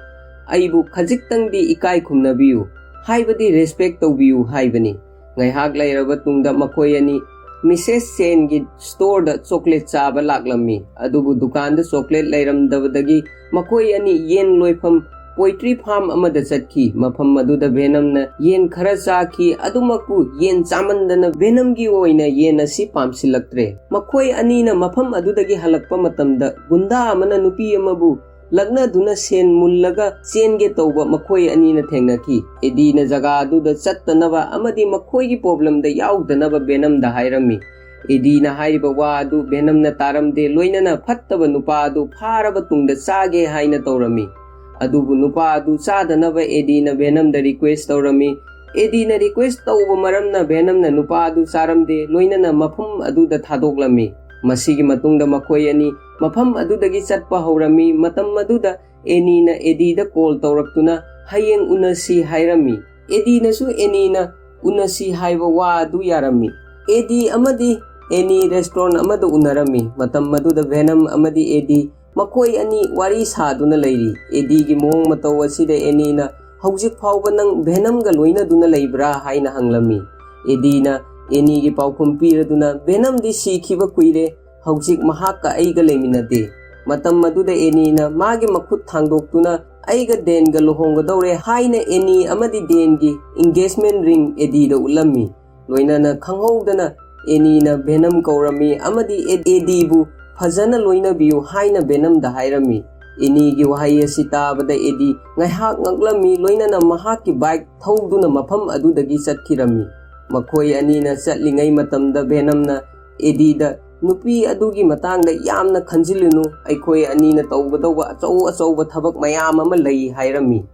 ꯑꯩꯕꯨ ꯈꯖꯤꯛꯇꯪꯗꯤ ꯏꯀꯥꯏ ꯈꯨꯝꯅꯕꯤꯌꯨ, ꯍꯥꯏꯕꯗꯤ respect ꯇꯧꯕꯤꯌꯨ" ꯍꯥꯏꯕꯅꯤ꯫ ꯉꯥꯏꯍꯥꯛ ꯂꯩꯔꯕ ꯇꯨꯡꯗ ꯃꯈꯣꯏ ꯑꯅꯤ ꯃꯤꯁꯦꯁ ꯆꯦꯟꯒꯤ storeꯗ chocolate ꯆꯥꯕ ꯂꯥꯛꯂꯝꯃꯤ꯫ ꯑꯗꯨꯕꯨ ꯗꯨꯀꯥꯟꯗ chocolate ꯂꯩꯔꯝꯗꯕꯗꯒꯤ ꯃꯈꯣꯏ ꯑꯅꯤ ꯌꯦꯟ ꯂꯣꯏꯐꯝ poultry farm ꯑꯃꯗ ꯆꯠꯈꯤ꯫ ꯃꯐꯝ ꯑꯗꯨꯗ ꯚꯦꯅꯝꯅ ꯌꯦꯟ ꯈꯔ ꯆꯥꯈꯤ꯫ ꯑꯗꯨꯃꯛꯄꯨ ꯌꯦꯟ ꯆꯥꯃꯟꯗꯅ ꯚꯦꯅꯝꯒꯤ ꯑꯣꯏꯅ ꯌꯦꯟ ꯑꯁꯤ ꯄꯥꯝꯁꯤꯜꯂꯛꯇ꯭ꯔꯦ꯫ ꯃꯈꯣꯏ ꯑꯅꯤꯅ ꯃꯐꯝ ꯑꯗꯨꯗꯒꯤ ꯍꯜꯂꯛꯄ ꯃꯇꯝꯗ ꯒꯨꯟꯗꯥ ꯑꯃꯅ ꯅꯨꯄꯤ ꯑꯃꯕꯨ ꯂꯛꯅꯗꯨꯅ ꯁꯦꯟ ꯃꯨꯜꯂꯒ ꯆꯦꯟꯒꯦ ꯇꯧꯕ ꯃꯈꯣꯏ ꯑꯅꯤꯅ ꯊꯦꯡꯅꯈꯤ꯫ ꯑꯦꯗꯤꯅ ꯖꯒꯥ ꯑꯗꯨꯗ ꯆꯠꯇꯅꯕ ꯑꯃꯗꯤ ꯃꯈꯣꯏꯒꯤ problemꯗ ꯌꯥꯎꯗꯅꯕ ꯚꯦꯅꯝꯗ ꯍꯥꯏꯔꯝꯃꯤ꯫ ꯑꯦꯗꯤꯅ ꯍꯥꯏꯔꯤꯕ ꯋꯥ ꯑꯗꯨ ꯚꯦꯅꯝꯅ ꯇꯥꯔꯝꯗꯦ, ꯂꯣꯏꯅꯅ ꯐꯠꯇꯕ ꯅꯨꯄꯥ ꯑꯗꯨ ꯐꯥꯔꯕ ꯇꯨꯡꯗ ꯆꯥꯒꯦ ꯍꯥꯏꯅ ꯇꯧꯔꯝꯃꯤ꯫ ꯑꯗꯨꯕꯨ ꯅꯨꯄꯥ ꯑꯗꯨ ꯆꯥꯗꯅꯕ ꯑꯦꯗꯤꯅ ꯚꯦꯅꯝꯗ request ꯇꯧꯔꯝꯃꯤ꯫ ꯑꯦꯗꯤꯅ request ꯇꯧꯕ ꯃꯔꯝꯅ ꯚꯦꯅꯝꯅ ꯅꯨꯄꯥ ꯑꯗꯨ ꯆꯥꯔꯝꯗꯦ, ꯂꯣꯏꯅꯅ ꯃꯐꯝ ꯑꯗꯨꯗ ꯊꯥꯗꯣꯛꯂꯝꯃꯤ꯫ ꯃꯁꯤꯒꯤ ꯃꯇꯨꯡꯗ ꯃꯈꯣꯏ ꯑꯅꯤ ꯃꯐꯝ ꯑꯗꯨꯗꯒꯤ ꯆꯠꯄ ꯍꯧꯔꯝꯃꯤ꯫ ꯃꯇꯝ ꯑꯗꯨꯗ ꯑꯦꯅꯤꯅ ꯑꯦꯗꯤꯗ call ꯇꯧꯔꯛꯇꯨꯅ ꯍꯌꯦꯡ ꯎꯅꯁꯤ ꯍꯥꯏꯔꯝꯃꯤ꯫ ꯑꯦꯗꯤꯅꯁꯨ ꯑꯦꯅꯤꯅ ꯎꯅꯁꯤ ꯍꯥꯏꯕ ꯋꯥ ꯑꯗꯨ ꯌꯥꯔꯝꯃꯤ꯫ ꯑꯦꯗꯤ ꯑꯃꯗꯤ ꯑꯦꯅꯤ restaurant ꯑꯃꯗ ꯎꯅꯔꯝꯃꯤ꯫ ꯃꯇꯝ ꯑꯗꯨꯗ ꯚꯦꯅꯝ ꯑꯃꯗꯤ ꯑꯦꯗꯤ ꯃꯈꯣꯏ ꯑꯅꯤ ꯋꯥꯔꯤ ꯁꯥꯗꯨꯅ ꯂꯩꯔꯤ꯫ ꯑꯦꯗꯤꯒꯤ ꯃꯑꯣꯡ ꯃꯇꯧ ꯑꯁꯤꯗ ꯑꯦꯅꯤꯅ, "ꯍꯧꯖꯤꯛ ꯐꯥꯎꯕ ꯅꯪ ꯚꯦꯅꯝꯒ ꯂꯣꯏꯅꯗꯨꯅ ꯂꯩꯕ꯭ꯔꯥ?" ꯍꯥꯏꯅ ꯍꯪꯂꯝꯃꯤ꯫ ꯑꯦꯗꯤꯅ ꯑꯦꯅꯤꯒꯤ ꯄꯥꯎꯈꯨꯝ ꯄꯤꯔꯗꯨꯅ, "ꯚꯦꯅꯝꯗꯤ ꯁꯤꯈꯤꯕ ꯀꯨꯏꯔꯦ, ꯍꯧꯖꯤꯛ ꯃꯍꯥꯛꯀ ꯑꯩꯒ ꯂꯩꯃꯤꯟꯅꯗꯦ꯫ ꯃꯇꯝ ꯑꯗꯨꯗ ꯑꯦꯅꯤꯅ ꯃꯥꯒꯤ ꯃꯈꯨꯠ ꯊꯥꯡꯗꯣꯛꯇꯨꯅ, 'ꯑꯩꯒ ꯗꯦꯟꯒ ꯂꯨꯍꯣꯡꯒꯗꯧꯔꯦ' ꯍꯥꯏꯅ ꯑꯦꯅꯤ ꯑꯃꯗꯤ ꯗꯦꯟꯒꯤ engagement ring ꯑꯦꯗꯤꯗ ꯎꯠꯂꯝꯃꯤ꯫ ꯂꯣꯏꯅꯅ ꯈꯪꯍꯧꯗꯅ ꯑꯦꯅꯤꯅ ꯚꯦꯅꯝ ꯀꯧꯔꯝꯃꯤ ꯑꯃꯗꯤ ꯑꯦ-, ꯑꯦꯗꯤꯕꯨ ꯐꯖꯅ ꯂꯣꯏꯅꯕꯤꯌꯨ ꯍꯥꯏꯅ ꯚꯦꯅꯝꯗ ꯍꯥꯏꯔꯝꯃꯤ꯫ ꯑꯦꯅꯤꯒꯤ ꯋꯥꯍꯩ ꯑꯁꯤ ꯇꯥꯕꯗ ꯑꯦꯗꯤ ꯉꯥꯏꯍꯥꯛ ꯉꯛꯂꯝꯃꯤ, ꯂꯣꯏꯅꯅ ꯃꯍꯥꯛꯀꯤ ꯕꯥꯏꯛ ꯊꯧꯗꯨꯅ ꯃꯐꯝ ꯑꯗꯨꯗꯒꯤ ꯆꯠꯈꯤꯔꯝꯃꯤ꯫ ꯃꯈꯣꯏ ꯑꯅꯤꯅ ꯆꯠꯂꯤꯉꯩ ꯃꯇꯝꯗ ꯚꯦꯅꯝꯅ ꯑꯦꯗꯤꯗ, "ꯅꯨꯄꯤ ꯑꯗꯨꯒꯤ ꯃꯇꯥꯡꯗ ꯌꯥꯝꯅ ꯈꯟꯖꯤꯜꯂꯨꯅꯨ, ꯑꯩꯈꯣꯏ ꯑꯅꯤꯅ ꯇꯧꯒꯗꯧꯕ ꯑꯆꯧ ꯑꯆꯧꯕ ꯊꯕꯛ ꯃꯌꯥꯝ ꯑꯃ ꯂꯩ" ꯍꯥꯏꯔꯝꯃꯤ꯫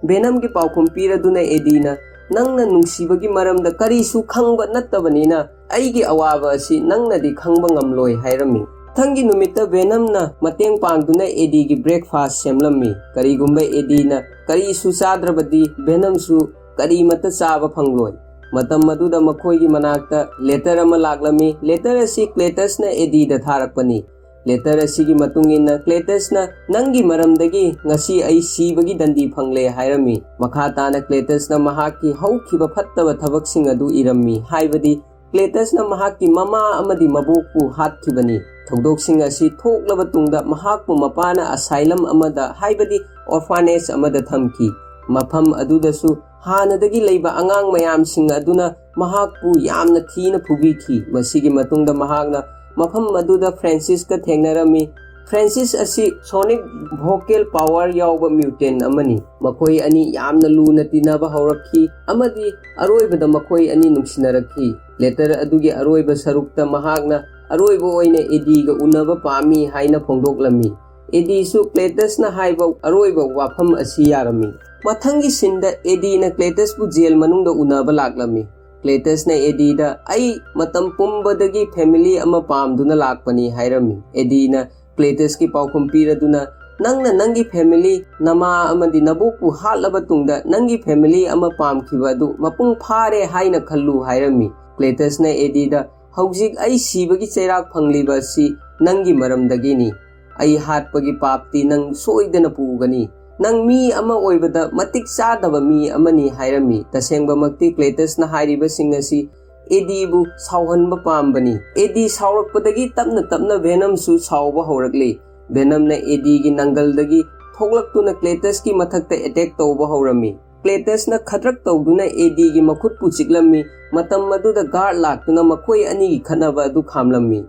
ꯚꯦꯅꯝꯒꯤ ꯄꯥꯎꯈꯨꯝ ꯄꯤꯔꯗꯨꯅ ꯑꯦꯗꯤꯅ, "ꯅꯪꯅ ꯅꯨꯡꯁꯤꯕꯒꯤ ꯃꯔꯝꯗ ꯀꯔꯤꯁꯨ ꯈꯪꯕ ꯅꯠꯇꯕꯅꯤꯅ ꯑꯩꯒꯤ ꯑꯋꯥꯕ ꯑꯁꯤ ꯅꯪꯅꯗꯤ ꯈꯪꯕ ꯉꯝꯂꯣꯏ" ꯍꯥꯏꯔꯝꯃꯤ꯫ ꯃꯊꯪꯒꯤ ꯅꯨꯃꯤꯠꯇ ꯚꯦꯅꯝꯅ ꯃꯇꯦꯡ ꯄꯥꯡꯗꯨꯅ ꯑꯦꯗꯤꯒꯤ breakfast ꯁꯦꯝꯂꯝꯃꯤ꯫ ꯀꯔꯤꯒꯨꯝꯕ ꯑꯦꯗꯤꯅ ꯀꯔꯤꯁꯨ ꯆꯥꯗ꯭ꯔꯕꯗꯤ ꯚꯦꯅꯝꯁꯨ ꯀꯔꯤꯃꯠꯇ ꯆꯥꯕ ꯐꯪꯂꯣꯏ꯫ ꯃꯇꯝ ꯑꯗꯨꯗ ꯃꯈꯣꯏꯒꯤ ꯃꯅꯥꯛꯇ letter ꯑꯃ ꯂꯥꯛꯂꯝꯃꯤ꯫ Letter ꯑꯁꯤ ꯀ꯭ꯂꯦꯇꯁꯅ ꯑꯦꯗꯤꯗ ꯊꯥꯔꯛꯄꯅꯤ꯫ Letter ꯑꯁꯤꯒꯤ ꯃꯇꯨꯡ ꯏꯟꯅ ꯀ꯭ꯂꯦꯇꯁꯅ, "ꯅꯪꯒꯤ ꯃꯔꯝꯗꯒꯤ ꯉꯁꯤ ꯑꯩ ꯁꯤꯕꯒꯤ ꯗꯟꯗꯤ ꯐꯪꯂꯦ" ꯍꯥꯏꯔꯝꯃꯤ꯫ ꯃꯈꯥ ꯇꯥꯅ ꯀ꯭ꯂꯦꯇꯁꯅ ꯃꯍꯥꯛꯀꯤ ꯍꯧꯈꯤꯕ ꯐꯠꯇꯕ ꯊꯕꯛꯁꯤꯡ ꯑꯗꯨ ꯏꯔꯝꯃꯤ, ꯍꯥꯏꯕꯗꯤ ꯀ꯭ꯂꯦꯇꯁꯅ ꯃꯍꯥꯛꯀꯤ ꯃꯃꯥ ꯑꯃꯗꯤ ꯃꯕꯣꯛꯄꯨ ꯍꯥꯠꯈꯤꯕꯅꯤ꯫ ꯊꯧꯗꯣꯛꯁꯤꯡ ꯑꯁꯤ ꯊꯣꯛꯂꯕ ꯇꯨꯡꯗ ꯃꯍꯥꯛꯄꯨ ꯃꯄꯥꯅ asylum ꯑꯃꯗ, ꯍꯥꯏꯕꯗꯤ orphanage ꯑꯃꯗ ꯊꯝꯈꯤ꯫ ꯃꯐꯝ ꯑꯗꯨꯗꯁꯨ ꯍꯥꯟꯅꯗꯒꯤ ꯂꯩꯕ ꯑꯉꯥꯡ ꯃꯌꯥꯝꯁꯤꯡ ꯑꯗꯨꯅ ꯃꯍꯥꯛꯄꯨ ꯌꯥꯝꯅ ꯊꯤꯅ ꯐꯨꯕꯤꯈꯤ꯫ ꯃꯁꯤꯒꯤ ꯃꯇꯨꯡꯗ ꯃꯍꯥꯛꯅ ꯃꯐꯝ ꯑꯗꯨꯗ ꯐ꯭ꯔꯦꯟꯁꯤꯁꯀ ꯊꯦꯡꯅꯔꯝꯃꯤ꯫ ꯐ꯭ꯔꯦꯟꯁꯤꯁ ꯑꯁꯤ sonic vocal power ꯌꯥꯎꯕ mutant ꯑꯃꯅꯤ꯫ ꯃꯈꯣꯏ ꯑꯅꯤ ꯌꯥꯝꯅ ꯂꯨꯅ ꯇꯤꯟꯅꯕ ꯍꯧꯔꯛꯈꯤ ꯑꯃꯗꯤ ꯑꯔꯣꯏꯕꯗ ꯃꯈꯣꯏ ꯑꯅꯤ ꯅꯨꯡꯁꯤꯅꯔꯛꯈꯤ꯫ Letter ꯑꯗꯨꯒꯤ ꯑꯔꯣꯏꯕ ꯁꯔꯨꯛꯇ ꯃꯍꯥꯛꯅ ꯑꯔꯣꯏꯕ ꯑꯣꯏꯅ ꯑꯦꯗꯤꯒ ꯎꯅꯕ ꯄꯥꯝꯃꯤ ꯍꯥꯏꯅ ꯐꯣꯡꯗꯣꯛꯂꯝꯃꯤ꯫ ꯑꯦꯗꯤꯁꯨ ꯀ꯭ꯂꯦꯇꯁꯅ ꯍꯥꯏꯕ ꯑꯔꯣꯏꯕ ꯋꯥꯐꯝ ꯑꯁꯤ ꯌꯥꯔꯝꯃꯤ꯫ ꯃꯊꯪꯒꯤ ꯁꯤꯟꯗ ꯑꯦꯗꯤꯅ ꯀ꯭ꯂꯦꯇꯁꯄꯨ ꯖꯦꯜ ꯃꯅꯨꯡꯗ ꯎꯅꯕ ꯂꯥꯛꯂꯝꯃꯤ꯫ ꯀ꯭ꯂꯦꯇꯁꯅ ꯑꯦꯗꯤꯗ, "ꯑꯩ ꯃꯇꯝ ꯄꯨꯝꯕꯗꯒꯤ family ꯑꯃ ꯄꯥꯝꯗꯨꯅ ꯂꯥꯛꯄꯅꯤ" ꯍꯥꯏꯔꯝꯃꯤ꯫ ꯑꯦꯗꯤꯅ ꯀ꯭ꯂꯦꯇꯁꯀꯤ ꯄꯥꯎꯈꯨꯝ ꯄꯤꯔꯗꯨꯅ, "ꯅꯪꯅ ꯅꯪꯒꯤ family, ꯅꯃꯥ ꯑꯃꯗꯤ ꯅꯕꯣꯛꯄꯨ ꯍꯥꯠꯂꯕ ꯇꯨꯡꯗ ꯅꯪꯒꯤ family ꯑꯃ ꯄꯥꯝꯈꯤꯕ ꯑꯗꯨ ꯃꯄꯨꯡ ꯐꯥꯔꯦ ꯍꯥꯏꯅ ꯈꯜꯂꯨ" ꯍꯥꯏꯔꯝꯃꯤ꯫ ꯀ꯭ꯂꯦꯇꯁꯅ ꯑꯦꯗꯤꯗ, "ꯍꯧꯖꯤꯛ ꯑꯩ ꯁꯤꯕꯒꯤ ꯆꯩꯔꯥꯛ ꯐꯪꯂꯤꯕ ꯑꯁꯤ ꯅꯪꯒꯤ ꯃꯔꯝꯗꯒꯤꯅꯤ꯫ ꯑꯩ ꯍꯥꯠꯄꯒꯤ ꯄꯥꯞꯇꯤ ꯅꯪ ꯁꯣꯏꯗꯅ ꯄꯨꯒꯅꯤ꯫ ꯅꯪ ꯃꯤ ꯑꯃ ꯑꯣꯏꯕꯗ ꯃꯇꯤꯛ ꯆꯥꯗꯕ ꯃꯤ ꯑꯃꯅꯤ" ꯍꯥꯏꯔꯝꯃꯤ꯫ ꯇꯁꯦꯡꯕꯃꯛꯇꯤ ꯀ꯭ꯂꯦꯇꯁꯅ ꯍꯥꯏꯔꯤꯕꯁꯤꯡ ꯑꯁꯤ ꯑꯦꯗꯤꯕꯨ ꯁꯥꯎꯍꯟꯕ ꯄꯥꯝꯕꯅꯤ꯫ ꯑꯦꯗꯤ ꯁꯥꯎꯔꯛꯄꯗꯒꯤ ꯇꯞꯅ ꯇꯞꯅ ꯚꯦꯅꯝꯁꯨ ꯁꯥꯎꯕ ꯍꯧꯔꯛꯂꯤ꯫ ꯚꯦꯅꯝꯅ ꯑꯦꯗꯤꯒꯤ ꯅꯪꯒꯜꯗꯒꯤ ꯊꯣꯛꯂꯛꯇꯨꯅ ꯀ꯭ꯂꯦꯇꯁꯀꯤ ꯃꯊꯛꯇ ꯑꯦꯇꯦꯛ ꯇꯧꯕ ꯍꯧꯔꯝꯃꯤ꯫ ꯀ꯭ꯂꯦꯇꯁꯅ ꯈꯗ꯭ꯔꯛ ꯇꯧꯗꯨꯅ ꯑꯦꯗꯤꯒꯤ ꯃꯈꯨꯠꯄꯨ ꯆꯤꯛꯂꯝꯃꯤ꯫ ꯃꯇꯝ ꯑꯗꯨꯗ ꯒꯥꯔꯗ ꯂꯥꯛꯇꯨꯅ ꯃꯈꯣꯏ ꯑꯅꯤꯒꯤ ꯈꯠꯅꯕ ꯑꯗꯨ ꯈꯥꯝꯂꯝꯃꯤ꯫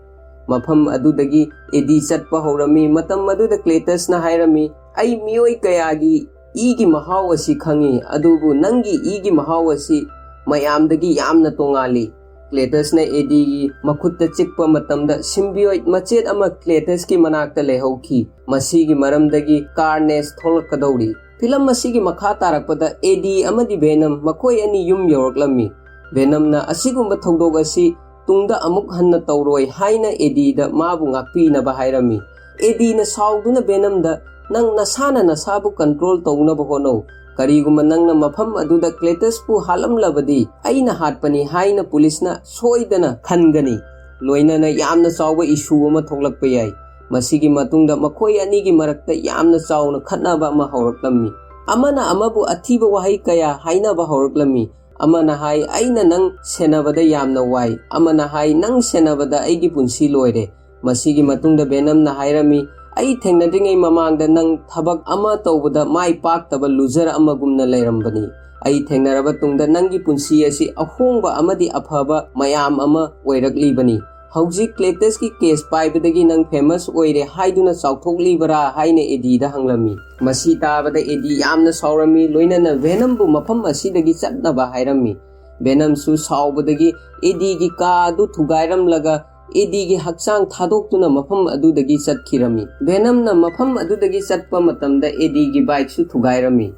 ꯃꯐꯝ ꯑꯗꯨꯗꯒꯤ ꯑꯦꯗꯤ ꯆꯠꯄ ꯍꯧꯔꯝꯃꯤ꯫ ꯃꯇꯝ ꯑꯗꯨꯗ ꯀ꯭ꯂꯦꯇꯁꯅ ꯍꯥꯏꯔꯝꯃꯤ, "ꯑꯩ ꯃꯤꯑꯣꯏ ꯀꯌꯥꯒꯤ ꯏꯒꯤ ꯃꯍꯥꯎ ꯑꯁꯤ ꯈꯪꯏ, ꯑꯗꯨꯕꯨ ꯅꯪꯒꯤ ꯏꯒꯤ ꯃꯍꯥꯎ ꯑꯁꯤ ꯃꯌꯥꯝꯗꯒꯤ ꯌꯥꯝꯅ ꯇꯣꯉꯥꯜꯂꯤ꯫" ꯀ꯭ꯂꯦꯇꯁꯅ ꯑꯦꯗꯤꯒꯤ ꯃꯈꯨꯠꯇ ꯆꯤꯛꯄ ꯃꯇꯝꯗ ꯁꯤꯝꯕꯤꯌꯣꯏꯠ ꯃꯆꯦꯠ ꯑꯃ ꯀ꯭ꯂꯦꯇꯁꯀꯤ ꯃꯅꯥꯛꯇ ꯂꯩꯍꯧꯈꯤ꯫ ꯃꯁꯤꯒꯤ ꯃꯔꯝꯗꯒꯤ ꯀꯥꯔꯅꯦꯖ ꯊꯣꯛꯂꯛꯀꯗꯧꯔꯤ꯫ ꯐꯤꯂꯝ ꯑꯁꯤꯒꯤ ꯃꯈꯥ ꯇꯥꯔꯛꯄꯗ ꯑꯦꯗꯤ ꯑꯃꯗꯤ ꯚꯦꯅꯝ ꯃꯈꯣꯏ ꯑꯅꯤ ꯌꯨꯝ ꯌꯧꯔꯛꯂꯝꯃꯤ꯫ ꯚꯦꯅꯝꯅ ꯑꯁꯤꯒꯨꯝꯕ ꯊꯧꯗꯣꯛ ꯑꯁꯤ ꯇꯨꯡꯗ ꯑꯃꯨꯛ ꯍꯟꯅ ꯇꯧꯔꯣꯏ ꯍꯥꯏꯅ ꯑꯦꯗꯤꯗ ꯃꯥꯕꯨ ꯉꯥꯛꯄꯤꯅꯕ ꯍꯥꯏꯔꯝꯃꯤ꯫ ꯑꯦꯗꯤꯅ ꯁꯥꯎꯗꯨꯅ ꯚꯦꯅꯝꯗ, "ꯅꯪ ꯅꯁꯥꯅ ꯅꯁꯥꯕꯨ ꯀꯟꯇ꯭ꯔꯣꯜ ꯇꯧꯅꯕ ꯍꯣꯠꯅꯧ꯫ ꯀꯔꯤꯒꯨꯝꯕ ꯅꯪꯅ ꯃꯐꯝ ꯑꯗꯨꯗ ꯀ꯭ꯂꯦꯇꯁꯄꯨ ꯍꯥꯠꯂꯝꯂꯕꯗꯤ ꯑꯩꯅ ꯍꯥꯠꯄꯅꯤ ꯍꯥꯏꯅ ꯄꯨꯂꯤꯁꯅ ꯁꯣꯏꯗꯅ ꯈꯟꯒꯅꯤ꯫ ꯂꯣꯏꯅꯅ ꯌꯥꯝꯅ ꯆꯥꯎꯕ ꯏꯁꯨ ꯑꯃ ꯊꯣꯛꯂꯛꯄ ꯌꯥꯏ꯫" ꯃꯁꯤꯒꯤ ꯃꯇꯨꯡꯗ ꯃꯈꯣꯏ ꯑꯅꯤꯒꯤ ꯃꯔꯛꯇ ꯌꯥꯝꯅ ꯆꯥꯎꯅ ꯈꯠꯅꯕ ꯑꯃ ꯍꯧꯔꯛꯂꯝꯃꯤ꯫ ꯑꯃꯅ ꯑꯃꯕꯨ ꯑꯊꯤꯕ ꯋꯥꯍꯩ ꯀꯌꯥ ꯍꯥꯏꯅꯕ ꯍꯧꯔꯛꯂꯝꯃꯤ꯫ ꯑꯃꯅ ꯍꯥꯏ, "ꯑꯩꯅ ꯅꯪ ꯁꯦꯟꯅꯕꯗ ꯌꯥꯝꯅ ꯋꯥꯏ꯫" ꯑꯃꯅ ꯍꯥꯏ, "ꯅꯪ ꯁꯦꯟꯅꯕꯗ ꯑꯩꯒꯤ ꯄꯨꯟꯁꯤ ꯂꯣꯏꯔꯦ꯫" ꯃꯁꯤꯒꯤ ꯃꯇꯨꯡꯗ ꯚꯦꯅꯝꯅ ꯍꯥꯏꯔꯝꯃꯤ, "ꯑꯩ ꯊꯦꯡꯅꯗ꯭ꯔꯤꯉꯩ ꯃꯃꯥꯡꯗ ꯅꯪ ꯊꯕꯛ ꯑꯃ ꯇꯧꯕꯗ ꯃꯥꯏ ꯄꯥꯛꯇꯕ ꯂꯨꯖꯔ ꯑꯃꯒꯨꯝꯅ ꯂꯩꯔꯝꯕꯅꯤ꯫ ꯑꯩ ꯊꯦꯡꯅꯔꯕ ꯇꯨꯡꯗ ꯅꯪꯒꯤ ꯄꯨꯟꯁꯤ ꯑꯁꯤ ꯑꯍꯣꯡꯕ ꯑꯃꯗꯤ ꯑꯐꯕ ꯃꯌꯥꯝ ꯑꯃ ꯑꯣꯏꯔꯛꯂꯤꯕꯅꯤ꯫ ꯍꯧꯖꯤꯛ ꯀ꯭ꯂꯦꯇꯁꯀꯤ ꯀꯦꯁ ꯄꯥꯏꯕꯗꯒꯤ ꯅꯪ ꯐꯦꯃꯁ ꯑꯣꯏꯔꯦ ꯍꯥꯏꯗꯨꯅ ꯆꯥꯎꯊꯣꯛꯂꯤꯕꯔꯥ?" ꯍꯥꯏꯅ ꯑꯦꯗꯤꯗ ꯍꯪꯂꯝꯃꯤ꯫ ꯃꯁꯤ ꯇꯥꯕꯗ ꯑꯦꯗꯤ ꯌꯥꯝꯅ ꯁꯥꯎꯔꯝꯃꯤ, ꯂꯣꯏꯅꯅ ꯚꯦꯅꯝꯕꯨ ꯃꯐꯝ ꯑꯁꯤꯗꯒꯤ ꯆꯠꯅꯕ ꯍꯥꯏꯔꯝꯃꯤ꯫ ꯚꯦꯅꯝꯁꯨ ꯁꯥꯎꯕꯗꯒꯤ ꯑꯦꯗꯤꯒꯤ ꯀꯥ ꯑꯗꯨ ꯊꯨꯒꯥꯏꯔꯝꯂꯒ ꯑꯦꯗꯤꯒꯤ ꯍꯛꯆꯥꯡ ꯊꯥꯗꯣꯛꯇꯨꯅ ꯃꯐꯝ ꯑꯗꯨꯗꯒꯤ ꯆꯠꯈꯤꯔꯝꯃꯤ꯫ ꯚꯦꯅꯝꯅ ꯃꯐꯝ ꯑꯗꯨꯗꯒꯤ ꯆꯠꯄ ꯃꯇꯝꯗ ꯑꯦꯗꯤꯒꯤ ꯕꯥꯏꯛꯁꯨ ꯊꯨꯒꯥꯏꯔꯝꯃꯤ꯫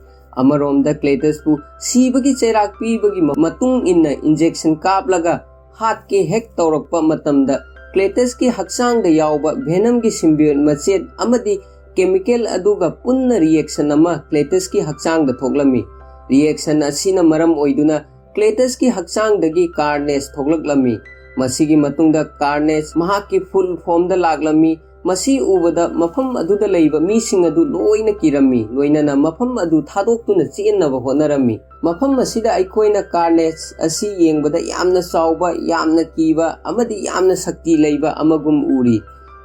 ꯑꯃꯔꯣꯝꯗ ꯀ꯭ꯂꯦꯇꯁꯄꯨ ꯁꯤꯕꯒꯤ ꯆꯩꯔꯥꯛ ꯄꯤꯕꯒꯤ ꯃ-, ꯃꯇꯨꯡ ꯏꯟꯅ ꯏꯟꯖꯦꯛꯁꯟ ꯀꯥꯞꯂꯒ ꯍꯥꯠꯀꯦ ꯍꯦꯛ ꯇꯧꯔꯛꯄ ꯃꯇꯝꯗ ꯀ꯭ꯂꯦꯇꯁꯀꯤ ꯍꯛꯆꯥꯡꯗ ꯌꯥꯎꯕ ꯚꯦꯅꯝꯒꯤ ꯁꯤꯝꯕꯤꯌꯣꯠ ꯃꯆꯦꯠ ꯑꯃꯗꯤ ꯀꯦꯃꯤꯀꯦꯜ ꯑꯗꯨꯒ ꯄꯨꯟꯅ ꯔꯤꯌꯦꯛꯁꯟ ꯑꯃ ꯀ꯭ꯂꯦꯇꯁꯀꯤ ꯍꯛꯆꯥꯡꯗ ꯊꯣꯛꯂꯝꯃꯤ꯫ ꯔꯤꯌꯦꯛꯁꯟ ꯑꯁꯤꯅ ꯃꯔꯝ ꯑꯣꯏꯗꯨꯅ ꯀ꯭ꯂꯦꯇꯁꯀꯤ ꯍꯛꯆꯥꯡꯗꯒꯤ ꯀꯥꯔꯅꯦꯖ ꯊꯣꯛꯂꯛꯂꯝꯃꯤ꯫ ꯃꯁꯤꯒꯤ ꯃꯇꯨꯡꯗ ꯀꯥꯔꯅꯦꯖ ꯃꯍꯥꯛꯀꯤ ꯐꯨꯜ ꯐꯣꯝꯗ ꯂꯥꯛꯂꯝꯃꯤ꯫ ꯃꯁꯤ ꯎꯕꯗ ꯃꯐꯝ ꯑꯗꯨꯗ ꯂꯩꯕ ꯃꯤꯁꯤꯡ ꯑꯗꯨ ꯂꯣꯏꯅ ꯀꯤꯔꯝꯃꯤ, ꯂꯣꯏꯅꯅ ꯃꯐꯝ ꯑꯗꯨ ꯊꯥꯗꯣꯛꯇꯨꯅ ꯆꯦꯟꯅꯕ ꯍꯣꯠꯅꯔꯝꯃꯤ꯫ ꯃꯐꯝ ꯑꯁꯤꯗ ꯑꯩꯈꯣꯏꯅ carnage ꯑꯁꯤ ꯌꯦꯡꯕꯗ ꯌꯥꯝꯅ ꯆꯥꯎꯕ, ꯌꯥꯝꯅ ꯀꯤꯕ ꯑꯃꯗꯤ ꯌꯥꯝꯅ ꯁꯛꯇꯤ ꯂꯩꯕ ꯑꯃꯒꯨꯝ ꯎꯔꯤ꯫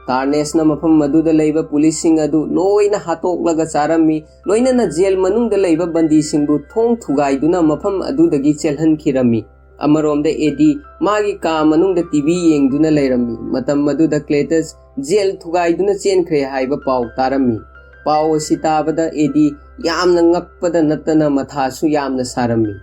Carnageꯅ ꯃꯐꯝ ꯑꯗꯨꯗ ꯂꯩꯕ ꯄꯨꯂꯤꯁꯁꯤꯡ ꯑꯗꯨ ꯂꯣꯏꯅ ꯍꯥꯠꯇꯣꯛꯂꯒ ꯆꯥꯔꯝꯃꯤ, ꯂꯣꯏꯅꯅ ꯖꯦꯜ ꯃꯅꯨꯡꯗ ꯂꯩꯕ ꯕꯟꯗꯤꯁꯤꯡꯕꯨ ꯊꯣꯡ ꯊꯨꯒꯥꯏꯗꯨꯅ ꯃꯐꯝ ꯑꯗꯨꯗꯒꯤ ꯆꯦꯜꯍꯟꯈꯤꯔꯝꯃꯤ꯫ ꯑꯃꯔꯣꯝꯗ ꯑꯦꯗꯤ ꯃꯥꯒꯤ ꯀꯥ ꯃꯅꯨꯡꯗ ꯇꯤ ꯚꯤ ꯌꯦꯡꯗꯨꯅ ꯂꯩꯔꯝꯃꯤ꯫ ꯃꯇꯝ ꯑꯗꯨꯗ ꯀ꯭ꯂꯦꯇꯁ ꯖꯦꯜ ꯊꯨꯒꯥꯏꯗꯨꯅ ꯆꯦꯟꯈ꯭ꯔꯦ ꯍꯥꯏꯕ ꯄꯥꯎ ꯇꯥꯔꯝꯃꯤ꯫ ꯄꯥꯎ ꯑꯁꯤ ꯇꯥꯕꯗ ꯑꯦꯗꯤ ꯌꯥꯝꯅ ꯉꯛꯄꯗ ꯅꯠꯇꯅ ꯃꯊꯥꯁꯨ ꯌꯥꯝꯅ ꯁꯥꯔꯝꯃꯤ꯫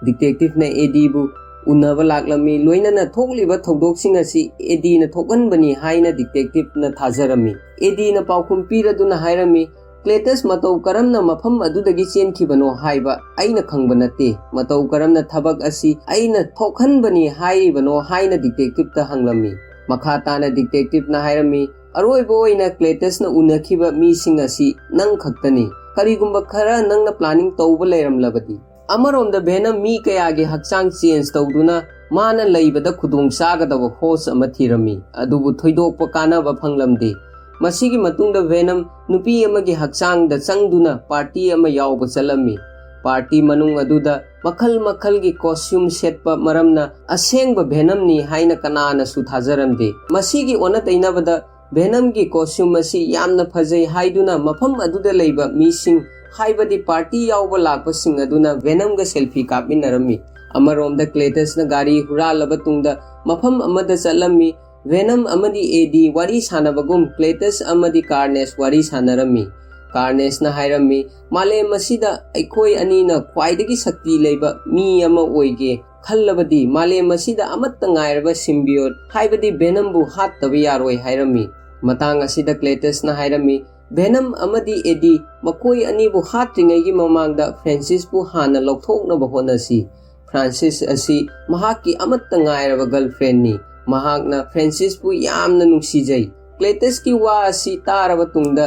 ꯗꯤꯇꯦꯛꯇꯤꯚꯅ ꯑꯦꯗꯤꯕꯨ ꯎꯅꯕ ꯂꯥꯛꯂꯝꯃꯤ, ꯂꯣꯏꯅꯅ ꯊꯣꯛꯂꯤꯕ ꯊꯧꯗꯣꯛꯁꯤꯡ ꯑꯁꯤ ꯑꯦꯗꯤꯅ ꯊꯣꯛꯍꯟꯕꯅꯤ ꯍꯥꯏꯅ ꯗꯤꯇꯦꯛꯇꯤꯚꯅ ꯊꯥꯖꯔꯝꯃꯤ꯫ ꯑꯦꯗꯤꯅ ꯄꯥꯎꯈꯨꯝ ꯄꯤꯔꯗꯨꯅ ꯍꯥꯏꯔꯝꯃꯤ, ꯀ꯭ꯂꯦꯇꯁ ꯃꯇꯧ ꯀꯔꯝꯅ ꯃꯐꯝ ꯑꯗꯨꯗꯒꯤ ꯆꯦꯟꯈꯤꯕꯅꯣ ꯍꯥꯏꯕ ꯑꯩꯅ ꯈꯪꯕ ꯅꯠꯇꯦ꯫ ꯃꯇꯧ ꯀꯔꯝꯅ ꯊꯕꯛ ꯑꯁꯤ ꯑꯩꯅ ꯊꯣꯛꯍꯟꯕꯅꯤ ꯍꯥꯏꯔꯤꯕꯅꯣ ꯍꯥꯏꯅ ꯗꯤꯇꯦꯛꯇꯤꯚꯇ ꯍꯪꯂꯝꯃꯤ꯫ ꯃꯈꯥ ꯇꯥꯅ ꯗꯤꯇꯦꯛꯇꯤꯚꯅ ꯍꯥꯏꯔꯝꯃꯤ, ꯑꯔꯣꯏꯕ ꯑꯣꯏꯅ ꯀ꯭ꯂꯦꯇꯁꯅ ꯎꯅꯈꯤꯕ ꯃꯤꯁꯤꯡ ꯑꯁꯤ ꯅꯪ ꯈꯛꯇꯅꯤ꯫ ꯀꯔꯤꯒꯨꯝꯕ ꯈꯔ ꯅꯪꯅ planning ꯇꯧꯕ ꯂꯩꯔꯝꯂꯕꯗꯤ꯫ ꯑꯃꯔꯣꯝꯗ ꯚꯦꯅꯝ ꯃꯤ ꯀꯌꯥꯒꯤ ꯍꯛꯆꯥꯡ change ꯇꯧꯗꯨꯅ ꯃꯥꯅ ꯂꯩꯕꯗ ꯈꯨꯗꯣꯡ ꯆꯥꯒꯗꯕ host ꯑꯃ ꯊꯤꯔꯝꯃꯤ, ꯑꯗꯨꯕꯨ ꯊꯣꯏꯗꯣꯛꯄ ꯀꯥꯟꯅꯕ ꯐꯪꯂꯝꯗꯦ꯫ ꯃꯁꯤꯒꯤ ꯃꯇꯨꯡꯗ ꯚꯦꯅꯝ ꯅꯨꯄꯤ ꯑꯃꯒꯤ ꯍꯛꯆꯥꯡꯗ ꯆꯪꯗꯨꯅ party ꯑꯃ ꯌꯥꯎꯕ ꯆꯠꯂꯝꯃꯤ꯫ Party ꯃꯅꯨꯡ ꯑꯗꯨꯗ ꯃꯈꯜ ꯃꯈꯜꯒꯤ costume ꯁꯦꯠꯄ ꯃꯔꯝꯅ ꯑꯁꯦꯡꯕ ꯚꯦꯅꯝꯅꯤ ꯍꯥꯏꯅ ꯀꯅꯥꯅꯁꯨ ꯊꯥꯖꯔꯝꯗꯦ꯫ ꯃꯁꯤꯒꯤ ꯑꯣꯟꯅ ꯇꯩꯅꯕꯗ ꯚꯦꯅꯝꯒꯤ costume ꯑꯁꯤ ꯌꯥꯝꯅ ꯐꯖꯩ ꯍꯥꯏꯗꯨꯅ ꯃꯐꯝ ꯑꯗꯨꯗ ꯂꯩꯕ ꯃꯤꯁꯤꯡ, ꯍꯥꯏꯕꯗꯤ party ꯌꯥꯎꯕ ꯂꯥꯛꯄꯁꯤꯡ ꯑꯗꯨꯅ ꯚꯦꯅꯝꯒ selfie ꯀꯥꯞꯃꯤꯟꯅꯔꯝꯃꯤ꯫ ꯑꯃꯔꯣꯝꯗ ꯀ꯭ꯂꯦꯇꯁꯅ ꯒꯥꯔꯤ ꯍꯨꯔꯥꯜꯂꯕ ꯇꯨꯡꯗ ꯃꯐꯝ ꯑꯃꯗ ꯆꯠꯂꯝꯃꯤ꯫ ꯚꯦꯅꯝ ꯑꯃꯗꯤ ꯑꯦꯗꯤ ꯋꯥꯔꯤ ꯁꯥꯟꯅꯕꯒꯨꯝ ꯀ꯭ꯂꯦꯇꯁ ꯑꯃꯗꯤ ꯀꯥꯔꯅꯦꯖ ꯋꯥꯔꯤ ꯁꯥꯟꯅꯔꯝꯃꯤ꯫ ꯀꯥꯔꯅꯦꯖꯅ ꯍꯥꯏꯔꯝꯃꯤ, "ꯃꯥꯂꯦꯝ ꯑꯁꯤꯗ ꯑꯩꯈꯣꯏ ꯑꯅꯤꯅ ꯈ꯭ꯋꯥꯏꯗꯒꯤ ꯁꯛꯇꯤ ꯂꯩꯕ ꯃꯤ ꯑꯃ ꯑꯣꯏꯒꯦ ꯈꯜꯂꯕꯗꯤ ꯃꯥꯂꯦꯝ ꯑꯁꯤꯗ ꯑꯃꯠꯇ ꯉꯥꯏꯔꯕ symbiote, ꯍꯥꯏꯕꯗꯤ ꯚꯦꯅꯝꯕꯨ ꯍꯥꯠꯇꯕ ꯌꯥꯔꯣꯏ" ꯍꯥꯏꯔꯝꯃꯤ꯫ ꯃꯇꯥꯡ ꯑꯁꯤꯗ ꯀ꯭ꯂꯦꯇꯁꯅ ꯍꯥꯏꯔꯝꯃꯤ, "ꯚꯦꯅꯝ ꯑꯃꯗꯤ ꯑꯦꯗꯤ ꯃꯈꯣꯏ ꯑꯅꯤꯕꯨ ꯍꯥꯠꯇ꯭ꯔꯤꯉꯩꯒꯤ ꯃꯃꯥꯡꯗ ꯐ꯭ꯔꯦꯟꯁꯤꯁꯄꯨ ꯍꯥꯟꯅ ꯂꯧꯊꯣꯛꯅꯕ ꯍꯣꯠꯅꯁꯤ꯫ ꯐ꯭ꯔꯥꯟꯁꯤꯁ ꯑꯁꯤ ꯃꯍꯥꯛꯀꯤ ꯑꯃꯠꯇ ꯉꯥꯏꯔꯕ girlfriendꯅꯤ꯫ ꯃꯍꯥꯛꯅ ꯐ꯭ꯔꯦꯟꯁꯤꯁꯄꯨ ꯌꯥꯝꯅ ꯅꯨꯡꯁꯤꯖꯩ꯫" ꯀ꯭ꯂꯦꯇꯁꯀꯤ ꯋꯥ ꯑꯁꯤ ꯇꯥꯔꯕ ꯇꯨꯡꯗ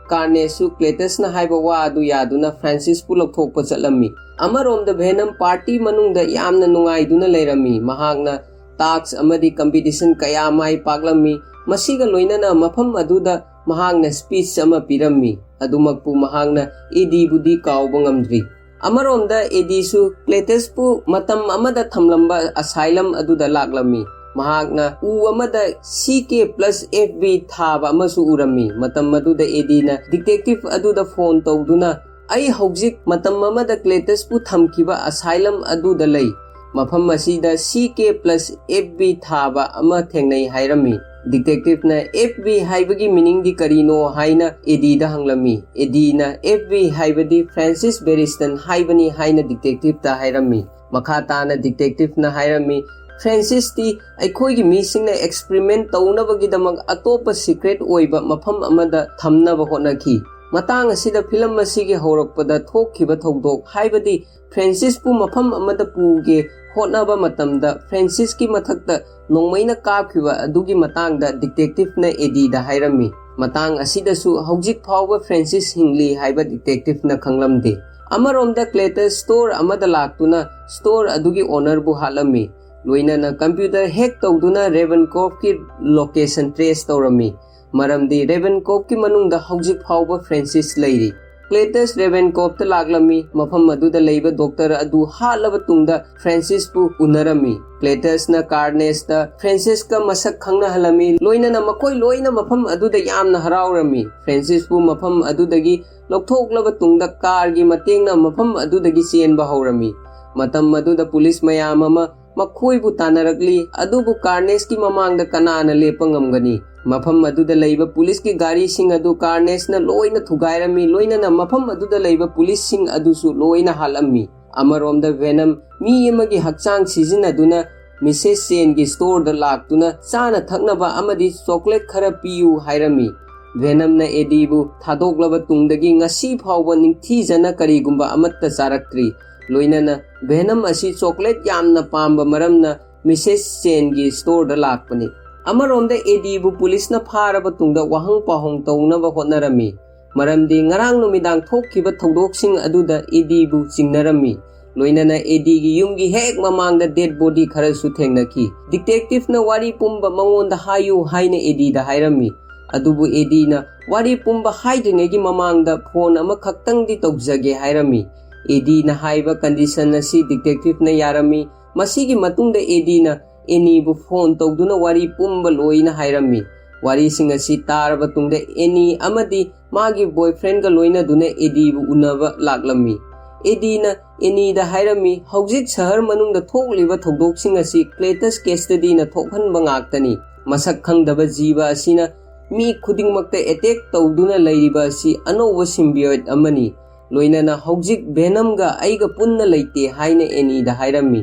ꯀꯥꯔꯅꯦꯖꯁꯨ ꯀ꯭ꯂꯦꯇꯁꯅ ꯍꯥꯏꯕ ꯋꯥ ꯑꯗꯨ ꯌꯥꯗꯨꯅ ꯐ꯭ꯔꯥꯟꯁꯤꯁꯄꯨ ꯂꯧꯊꯣꯛꯄ ꯆꯠꯂꯝꯃꯤ꯫ ꯑꯃꯔꯣꯝꯗ ꯚꯦꯅꯝ party ꯃꯅꯨꯡꯗ ꯌꯥꯝꯅ ꯅꯨꯡꯉꯥꯏꯗꯨꯅ ꯂꯩꯔꯝꯃꯤ꯫ ꯃꯍꯥꯛꯅ task ꯑꯃꯗꯤ competition ꯀꯌꯥ ꯃꯥꯏ ꯄꯥꯛꯂꯝꯃꯤ꯫ ꯃꯁꯤꯒ ꯂꯣꯏꯅꯅ ꯃꯐꯝ ꯑꯗꯨꯗ ꯃꯍꯥꯛꯅ ꯁ꯭ꯄꯤꯆ ꯑꯃ ꯄꯤꯔꯝꯃꯤ꯫ ꯑꯗꯨꯃꯛꯄꯨ ꯃꯍꯥꯛꯅ ꯑꯦꯗꯤꯕꯨꯗꯤ ꯀꯥꯎꯕ ꯉꯝꯗ꯭ꯔꯤ꯫ ꯑꯃꯔꯣꯝꯗ ꯑꯦꯗꯤꯁꯨ ꯀ꯭ꯂꯦꯇꯁꯄꯨ ꯃꯇꯝ ꯑꯃꯗ ꯊꯝꯂꯝꯕ ꯑꯁꯥꯏꯂꯝ ꯑꯗꯨꯗ ꯂꯥꯛꯂꯝꯃꯤ꯫ ꯃꯍꯥꯛꯅ ꯎ ꯑꯃꯗ ꯁꯤ ꯀꯦ ꯄ꯭ꯂꯁ ꯑꯦꯐ ꯕꯤ ꯊꯥꯕ ꯑꯃꯁꯨ ꯎꯔꯝꯃꯤ꯫ ꯃꯇꯝ ꯑꯗꯨꯗ ꯑꯦꯗꯤꯅ ꯗꯤꯇꯦꯛꯇꯤꯚ ꯑꯗꯨꯗ ꯐꯣꯟ ꯇꯧꯗꯨꯅ, "ꯑꯩ ꯍꯧꯖꯤꯛ ꯃꯇꯝ ꯑꯃꯗ ꯀ꯭ꯂꯦꯇꯁꯄꯨ ꯊꯝꯈꯤꯕ ꯑꯁꯥꯏꯂꯝ ꯑꯗꯨꯗ ꯂꯩ꯫ ꯃꯐꯝ ꯑꯁꯤꯗ ꯁꯤ ꯀꯦ ꯄ꯭ꯂꯁ ꯑꯦꯐ ꯕꯤ ꯊꯥꯕ ꯑꯃ ꯊꯦꯡꯅꯩ" ꯍꯥꯏꯔꯝꯃꯤ꯫ ꯗꯤꯇꯦꯛꯇꯤꯚꯅ "ꯑꯦꯐ ꯕꯤ ꯍꯥꯏꯕꯒꯤ ꯃꯤꯅꯤꯡꯗꯤ ꯀꯔꯤꯅꯣ?" ꯍꯥꯏꯅ ꯑꯦꯗꯤꯗ ꯍꯪꯂꯝꯃꯤ꯫ ꯑꯦꯗꯤꯅ "ꯑꯦꯐ ꯕꯤ ꯍꯥꯏꯕꯗꯤ ꯐ꯭ꯔꯥꯟꯁꯤꯁ ꯕꯦꯔꯤꯁꯇꯟ ꯍꯥꯏꯕꯅꯤ" ꯍꯥꯏꯅ ꯗꯤꯇꯦꯛꯇꯤꯚꯇ ꯍꯥꯏꯔꯝꯃꯤ꯫ ꯃꯈꯥ ꯇꯥꯅ ꯗꯤꯇꯦꯛꯇꯤꯚꯅ ꯍꯥꯏꯔꯝꯃꯤ, "ꯐ꯭ꯔꯥꯟꯁꯤꯁꯇꯤ ꯑꯩꯈꯣꯏꯒꯤ ꯃꯤꯁꯤꯡꯅ ꯑꯦꯛꯁꯄ꯭ꯔꯤꯃꯦꯟ ꯇꯧꯅꯕꯒꯤꯗꯃꯛ ꯑꯇꯣꯞꯄ ꯁꯤꯀ꯭ꯔꯦꯠ ꯑꯣꯏꯕ ꯃꯐꯝ ꯑꯃꯗ ꯊꯝꯅꯕ ꯍꯣꯠꯅꯈꯤ꯫ ꯃꯇꯥꯡ ꯑꯁꯤꯗ ꯐꯤꯂꯝ ꯑꯁꯤꯒꯤ ꯍꯧꯔꯛꯄꯗ ꯊꯣꯛꯈꯤꯕ ꯊꯧꯗꯣꯛ, ꯍꯥꯏꯕꯗꯤ ꯐ꯭ꯔꯥꯟꯁꯤꯁꯄꯨ ꯃꯐꯝ ꯑꯃꯗ ꯄꯨꯒꯦ ꯍꯣꯠꯅꯕ ꯃꯇꯝꯗ ꯐ꯭ꯔꯥꯟꯁꯤꯁꯀꯤ ꯃꯊꯛꯇ ꯅꯣꯡꯃꯩꯅ ꯀꯥꯞꯈꯤꯕ ꯑꯗꯨꯒꯤ ꯃꯇꯥꯡꯗ ꯗꯤꯇꯦꯛꯇꯤꯚꯅ ꯑꯦꯗꯤꯗ ꯍꯥꯏꯔꯝꯃꯤ꯫ ꯃꯇꯥꯡ ꯑꯁꯤꯗꯁꯨ ꯍꯧꯖꯤꯛ ꯐꯥꯎꯕ ꯐ꯭ꯔꯥꯟꯁꯤꯁ ꯍꯤꯡꯂꯤ ꯍꯥꯏꯕ ꯗꯤꯇꯦꯛꯇꯤꯚꯅ ꯈꯪꯂꯝꯗꯦ꯫ ꯑꯃꯔꯣꯝꯗ ꯀ꯭ꯂꯦꯇꯁ ꯁ꯭ꯇꯣꯔ ꯑꯃꯗ ꯂꯥꯛꯇꯨꯅ ꯁ꯭ꯇꯣꯔ ꯑꯗꯨꯒꯤ ꯑꯣꯅꯔꯕꯨ ꯍꯥꯠꯂꯝꯃꯤ꯫ ꯂꯣꯏꯅꯅ ꯀꯝꯄ꯭ꯌꯨꯇꯔ ꯍꯦꯛ ꯇꯧꯗꯨꯅ ꯔꯦꯕꯟꯀꯣꯐꯀꯤ ꯂꯣꯀꯦꯁꯟ ꯇ꯭ꯔꯦꯁ ꯇꯧꯔꯝꯃꯤ꯫ ꯃꯔꯝꯗꯤ ꯔꯦꯕꯟꯀꯣꯐꯀꯤ ꯃꯅꯨꯡꯗ ꯍꯧꯖꯤꯛ ꯐꯥꯎꯕ ꯐ꯭ꯔꯥꯟꯁꯤꯁ ꯂꯩꯔꯤ꯫ ꯀ꯭ꯂꯦꯇꯁ ꯔꯦꯕꯟꯀꯣꯐꯇ ꯂꯥꯛꯂꯝꯃꯤ꯫ ꯃꯐꯝ ꯑꯗꯨꯗ ꯂꯩꯕ ꯗꯣꯛꯇꯔ ꯑꯗꯨ ꯍꯥꯠꯂꯕ ꯇꯨꯡꯗ ꯐ꯭ꯔꯥꯟꯁꯤꯁꯄꯨ ꯎꯅꯔꯝꯃꯤ꯫ ꯀ꯭ꯂꯦꯇꯁꯅ ꯀꯥꯔꯅꯦꯁꯇ ꯐ꯭ꯔꯥꯟꯁꯤꯁꯀ ꯃꯁꯛ ꯈꯪꯅꯍꯜꯂꯝꯃꯤ꯫ ꯂꯣꯏꯅꯅ ꯃꯈꯣꯏ ꯂꯣꯏꯅ ꯃꯐꯝ ꯑꯗꯨꯗ ꯌꯥꯝꯅ ꯍꯔꯥꯎꯔꯝꯃꯤ꯫ ꯐ꯭ꯔꯥꯟꯁꯤꯁꯄꯨ ꯃꯐꯝ ꯑꯗꯨꯗꯒꯤ ꯂꯧꯊꯣꯛꯂꯕ ꯇꯨꯡꯗ ꯀꯥꯔꯒꯤ ꯃꯇꯦꯡꯅ ꯃꯐꯝ ꯑꯗꯨꯗꯒꯤ ꯆꯦꯟꯕ ꯍꯧꯔꯝꯃꯤ꯫ ꯃꯇꯝ ꯑꯗꯨꯗ ꯄꯨꯂꯤꯁ ꯃꯌꯥꯝ ꯑꯃ ꯃꯈꯣꯏꯕꯨ ꯇꯥꯟꯅꯔꯛꯂꯤ, ꯑꯗꯨꯕꯨ ꯀꯥꯔꯅꯦꯁꯀꯤ ꯃꯃꯥꯡꯗ ꯀꯅꯥꯅ ꯂꯦꯞꯄ ꯉꯝꯒꯅꯤ? ꯃꯐꯝ ꯑꯗꯨꯗ ꯂꯩꯕ ꯄꯨꯂꯤꯁꯀꯤ ꯒꯥꯔꯤꯁꯤꯡ ꯑꯗꯨ ꯀꯥꯔꯅꯦꯁꯅ ꯂꯣꯏꯅ ꯊꯨꯒꯥꯏꯔꯝꯃꯤ, ꯂꯣꯏꯅꯅ ꯃꯐꯝ ꯑꯗꯨꯗ ꯂꯩꯕ ꯄꯨꯂꯤꯁꯁꯤꯡ ꯑꯗꯨꯁꯨ ꯂꯣꯏꯅ ꯍꯥꯠꯂꯝꯃꯤ꯫ ꯑꯃꯔꯣꯝꯗ ꯚꯦꯅꯝ ꯃꯤ ꯑꯃꯒꯤ ꯍꯛꯆꯥꯡ ꯁꯤꯖꯤꯟꯅꯗꯨꯅ ꯃꯤꯁꯦꯁ ꯆꯦꯟꯒꯤ ꯁ꯭ꯇꯣꯔꯗ ꯂꯥꯛꯇꯨꯅ ꯆꯥꯅ ꯊꯛꯅꯕ ꯑꯃꯗꯤ ꯆꯣꯀ꯭ꯂꯦꯠ ꯈꯔ ꯄꯤꯌꯨ ꯍꯥꯏꯔꯝꯃꯤ꯫ ꯚꯦꯅꯝꯅ ꯑꯦꯗꯤꯕꯨ ꯊꯥꯗꯣꯛꯂꯕ ꯇꯨꯡꯗꯒꯤ ꯉꯁꯤ ꯐꯥꯎꯕ ꯅꯤꯡꯊꯤꯖꯅ ꯀꯔꯤꯒꯨꯝꯕ ꯑꯃꯠꯇ ꯆꯥꯔꯛꯇ꯭ꯔꯤ꯫ ꯂꯣꯏꯅꯅ ꯚꯦꯅꯝ ꯑꯁꯤ ꯆꯣꯀ꯭ꯂꯦꯠ ꯌꯥꯝꯅ ꯄꯥꯝꯕ ꯃꯔꯝꯅ ꯃꯤꯁꯦꯁ ꯆꯦꯟꯒꯤ ꯁ꯭ꯇꯣꯔꯗ ꯂꯥꯛꯄꯅꯤ꯫ ꯑꯃꯔꯣꯝꯗ ꯑꯦꯗꯤꯕꯨ ꯄꯨꯂꯤꯁꯅ ꯐꯥꯔꯕ ꯇꯨꯡꯗ ꯋꯥꯍꯪ ꯄꯥꯎꯍꯪ ꯇꯧꯅꯕ ꯍꯣꯠꯅꯔꯝꯃꯤ, ꯃꯔꯝꯗꯤ ꯉꯔꯥꯡ ꯅꯨꯃꯤꯗꯥꯡ ꯊꯣꯛꯈꯤꯕ ꯊꯧꯗꯣꯛꯁꯤꯡ ꯑꯗꯨꯗ ꯑꯦꯗꯤꯕꯨ ꯆꯤꯡꯅꯔꯝꯃꯤ꯫ ꯂꯣꯏꯅꯅ ꯑꯦꯗꯤꯒꯤ ꯌꯨꯝꯒꯤ ꯍꯦꯛ ꯃꯃꯥꯡꯗ ꯗꯦꯗ ꯕꯣꯗꯤ ꯈꯔꯁꯨ ꯊꯦꯡꯅꯈꯤ꯫ ꯗꯤꯇꯦꯛꯇꯤꯚꯅ ꯋꯥꯔꯤ ꯄꯨꯝꯕ ꯃꯉꯣꯟꯗ ꯍꯥꯏꯌꯨ ꯍꯥꯏꯅ ꯑꯦꯗꯤꯗ ꯍꯥꯏꯔꯝꯃꯤ꯫ ꯑꯗꯨꯕꯨ ꯑꯦꯗꯤꯅ ꯋꯥꯔꯤ ꯄꯨꯝꯕ ꯍꯥꯏꯗ꯭ꯔꯤꯉꯩꯒꯤ ꯃꯃꯥꯡꯗ ꯐꯣꯟ ꯑꯃꯈꯛꯇꯪꯗꯤ ꯇꯧꯖꯒꯦ ꯍꯥꯏꯔꯝꯃꯤ꯫ ꯑꯦꯗꯤꯅ ꯍꯥꯏꯕ ꯀꯟꯗꯤꯁꯟ ꯑꯁꯤ ꯗꯤꯇꯦꯛꯇꯤꯚꯅ ꯌꯥꯔꯝꯃꯤ꯫ ꯃꯁꯤꯒꯤ ꯃꯇꯨꯡꯗ ꯑꯦꯗꯤꯅ ꯑꯦꯅꯤꯕꯨ ꯐꯣꯟ ꯇꯧꯗꯨꯅ ꯋꯥꯔꯤ ꯄꯨꯝꯕ ꯂꯣꯏꯅ ꯍꯥꯏꯔꯝꯃꯤ꯫ ꯋꯥꯔꯤꯁꯤꯡ ꯑꯁꯤ ꯇꯥꯔꯕ ꯇꯨꯡꯗ ꯑꯦꯅꯤ ꯑꯃꯗꯤ ꯃꯥꯒꯤ ꯕꯣꯏꯐ꯭ꯔꯦꯟꯒ ꯂꯣꯏꯅꯗꯨꯅ ꯑꯦꯗꯤꯕꯨ ꯎꯅꯕ ꯂꯥꯛꯂꯝꯃꯤ꯫ ꯑꯦꯗꯤꯅ ꯑꯦꯅꯤꯗ ꯍꯥꯏꯔꯝꯃꯤ, "ꯍꯧꯖꯤꯛ ꯁꯍꯔ ꯃꯅꯨꯡꯗ ꯊꯣꯛꯂꯤꯕ ꯊꯧꯗꯣꯛꯁꯤꯡ ꯑꯁꯤ ꯀ꯭ꯂꯦꯇꯁ ꯀꯦꯁꯇꯗꯤꯅ ꯊꯣꯛꯍꯟꯕ ꯉꯥꯛꯇꯅꯤ꯫ ꯃꯁꯛ ꯈꯪꯗꯕ ꯖꯤꯕ ꯑꯁꯤꯅ ꯃꯤ ꯈꯨꯗꯤꯡꯃꯛꯇ ꯑꯦꯇꯦꯛ ꯇꯧꯗꯨꯅ ꯂꯩꯔꯤꯕ ꯑꯁꯤ ꯑꯅꯧꯕ ꯁꯤꯝꯕꯤꯌꯣꯏꯠ ꯑꯃꯅꯤ꯫ ꯂꯣꯏꯅꯅ ꯍꯧꯖꯤꯛ ꯚꯦꯅꯝꯒ ꯑꯩꯒ ꯄꯨꯟꯅ ꯂꯩꯇꯦ" ꯍꯥꯏꯅ ꯑꯦꯅꯤꯗ ꯍꯥꯏꯔꯝꯃꯤ꯫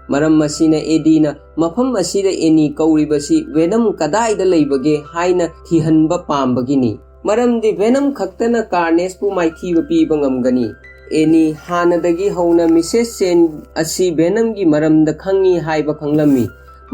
ꯃꯔꯝ ꯑꯁꯤꯅ ꯑꯦꯗꯤꯅ ꯃꯐꯝ ꯑꯁꯤꯗ ꯑꯦꯅꯤ ꯀꯧꯔꯤꯕꯁꯤ ꯚꯦꯅꯝ ꯀꯗꯥꯏꯗ ꯂꯩꯕꯒꯦ ꯍꯥꯏꯅ ꯊꯤꯍꯟꯕ ꯄꯥꯝꯕꯒꯤꯅꯤ꯫ ꯃꯔꯝꯗꯤ ꯚꯦꯅꯝ ꯈꯛꯇꯅ ꯀꯥꯔꯅꯦꯖꯄꯨ ꯃꯥꯏꯊꯤꯕ ꯄꯤꯕ ꯉꯝꯒꯅꯤ꯫ ꯑꯦꯅꯤ ꯍꯥꯟꯅꯗꯒꯤ ꯍꯧꯅ ꯃꯤꯁꯦꯁ ꯆꯦꯟ ꯑꯁꯤ ꯚꯦꯅꯝꯒꯤ ꯃꯔꯝꯗ ꯈꯪꯏ ꯍꯥꯏꯕ ꯈꯪꯂꯝꯃꯤ꯫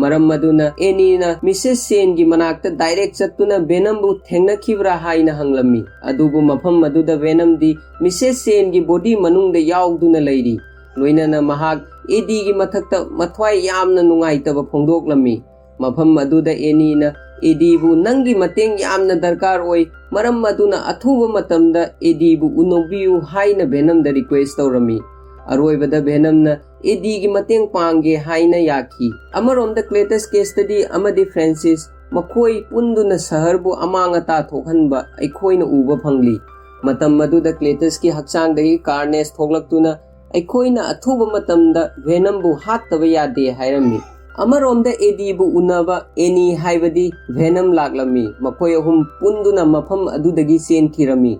ꯃꯔꯝ ꯑꯗꯨꯅ ꯑꯦꯅꯤꯅ ꯃꯤꯁꯦꯁ ꯆꯦꯟꯒꯤ ꯃꯅꯥꯛꯇ ꯗꯥꯏꯔꯦꯛ ꯆꯠꯇꯨꯅ ꯚꯦꯅꯝꯕꯨ ꯊꯦꯡꯅꯈꯤꯕ꯭ꯔꯥ ꯍꯥꯏꯅ ꯍꯪꯂꯝꯃꯤ꯫ ꯑꯗꯨꯕꯨ ꯃꯐꯝ ꯑꯗꯨꯗ ꯚꯦꯅꯝꯗꯤ ꯃꯤꯁꯦꯁ ꯆꯦꯟꯒꯤ ꯕꯣꯗꯤ ꯃꯅꯨꯡꯗ ꯌꯥꯎꯗꯨꯅ ꯂꯩꯔꯤ꯫ ꯂꯣꯏꯅꯅ ꯃꯍꯥꯛ ꯑꯦꯗꯤꯒꯤ ꯃꯊꯛꯇ ꯃꯊ꯭ꯋꯥꯏ ꯌꯥꯝꯅ ꯅꯨꯡꯉꯥꯏꯇꯕ ꯐꯣꯡꯗꯣꯛꯂꯝꯃꯤ꯫ ꯃꯐꯝ ꯑꯗꯨꯗ ꯑꯦꯅꯤꯅ ꯑꯦꯗꯤꯕꯨ "ꯅꯪꯒꯤ ꯃꯇꯦꯡ ꯌꯥꯝꯅ ꯗꯔꯀꯥꯔ ꯑꯣꯏ, ꯃꯔꯝ ꯑꯗꯨꯅ ꯑꯊꯨꯕ ꯃꯇꯝꯗ ꯑꯦꯗꯤꯕꯨ ꯎꯅꯧꯕꯤꯌꯨ" ꯍꯥꯏꯅ ꯚꯦꯅꯝꯗ ꯔꯤꯀ꯭ꯋꯦꯁ ꯇꯧꯔꯝꯃꯤ꯫ ꯑꯔꯣꯏꯕꯗ ꯚꯦꯅꯝꯅ ꯑꯦꯗꯤꯒꯤ ꯃꯇꯦꯡ ꯄꯥꯡꯒꯦ ꯍꯥꯏꯅ ꯌꯥꯈꯤ꯫ ꯑꯃꯔꯣꯝꯗ ꯀ꯭ꯂꯦꯇꯁ ꯀꯦꯁꯇꯗꯤ ꯑꯃꯗꯤ ꯐ꯭ꯔꯦꯟꯁꯤꯁ ꯃꯈꯣꯏ ꯄꯨꯟꯗꯨꯅ ꯁꯍꯔꯕꯨ ꯑꯃꯥꯡ ꯑꯇꯥ ꯊꯣꯛꯍꯟꯕ ꯑꯩꯈꯣꯏꯅ ꯎꯕ ꯐꯪꯂꯤ꯫ ꯃꯇꯝ ꯑꯗꯨꯗ ꯀ꯭ꯂꯦꯇꯁꯀꯤ ꯍꯛꯆꯥꯡꯗꯒꯤ ꯀꯥꯔꯅꯦꯖ ꯊꯣꯛꯂꯛꯇꯨꯅ ꯑꯩꯈꯣꯏꯅ ꯑꯊꯨꯕ ꯃꯇꯝꯗ ꯚꯦꯅꯝꯕꯨ ꯍꯥꯠꯇꯕ ꯌꯥꯗꯦ ꯍꯥꯏꯔꯝꯃꯤ꯫ ꯑꯃꯔꯣꯝꯗ ꯑꯦꯗꯤꯕꯨ ꯎꯅꯕ ꯑꯦꯅꯤ ꯍꯥꯏꯕꯗꯤ ꯚꯦꯅꯝ ꯂꯥꯛꯂꯝꯃꯤ꯫ ꯃꯈꯣꯏ ꯑꯍꯨꯝ ꯄꯨꯟꯗꯨꯅ ꯃꯐꯝ ꯑꯗꯨꯗꯒꯤ ꯆꯦꯟꯈꯤꯔꯝꯃꯤ꯫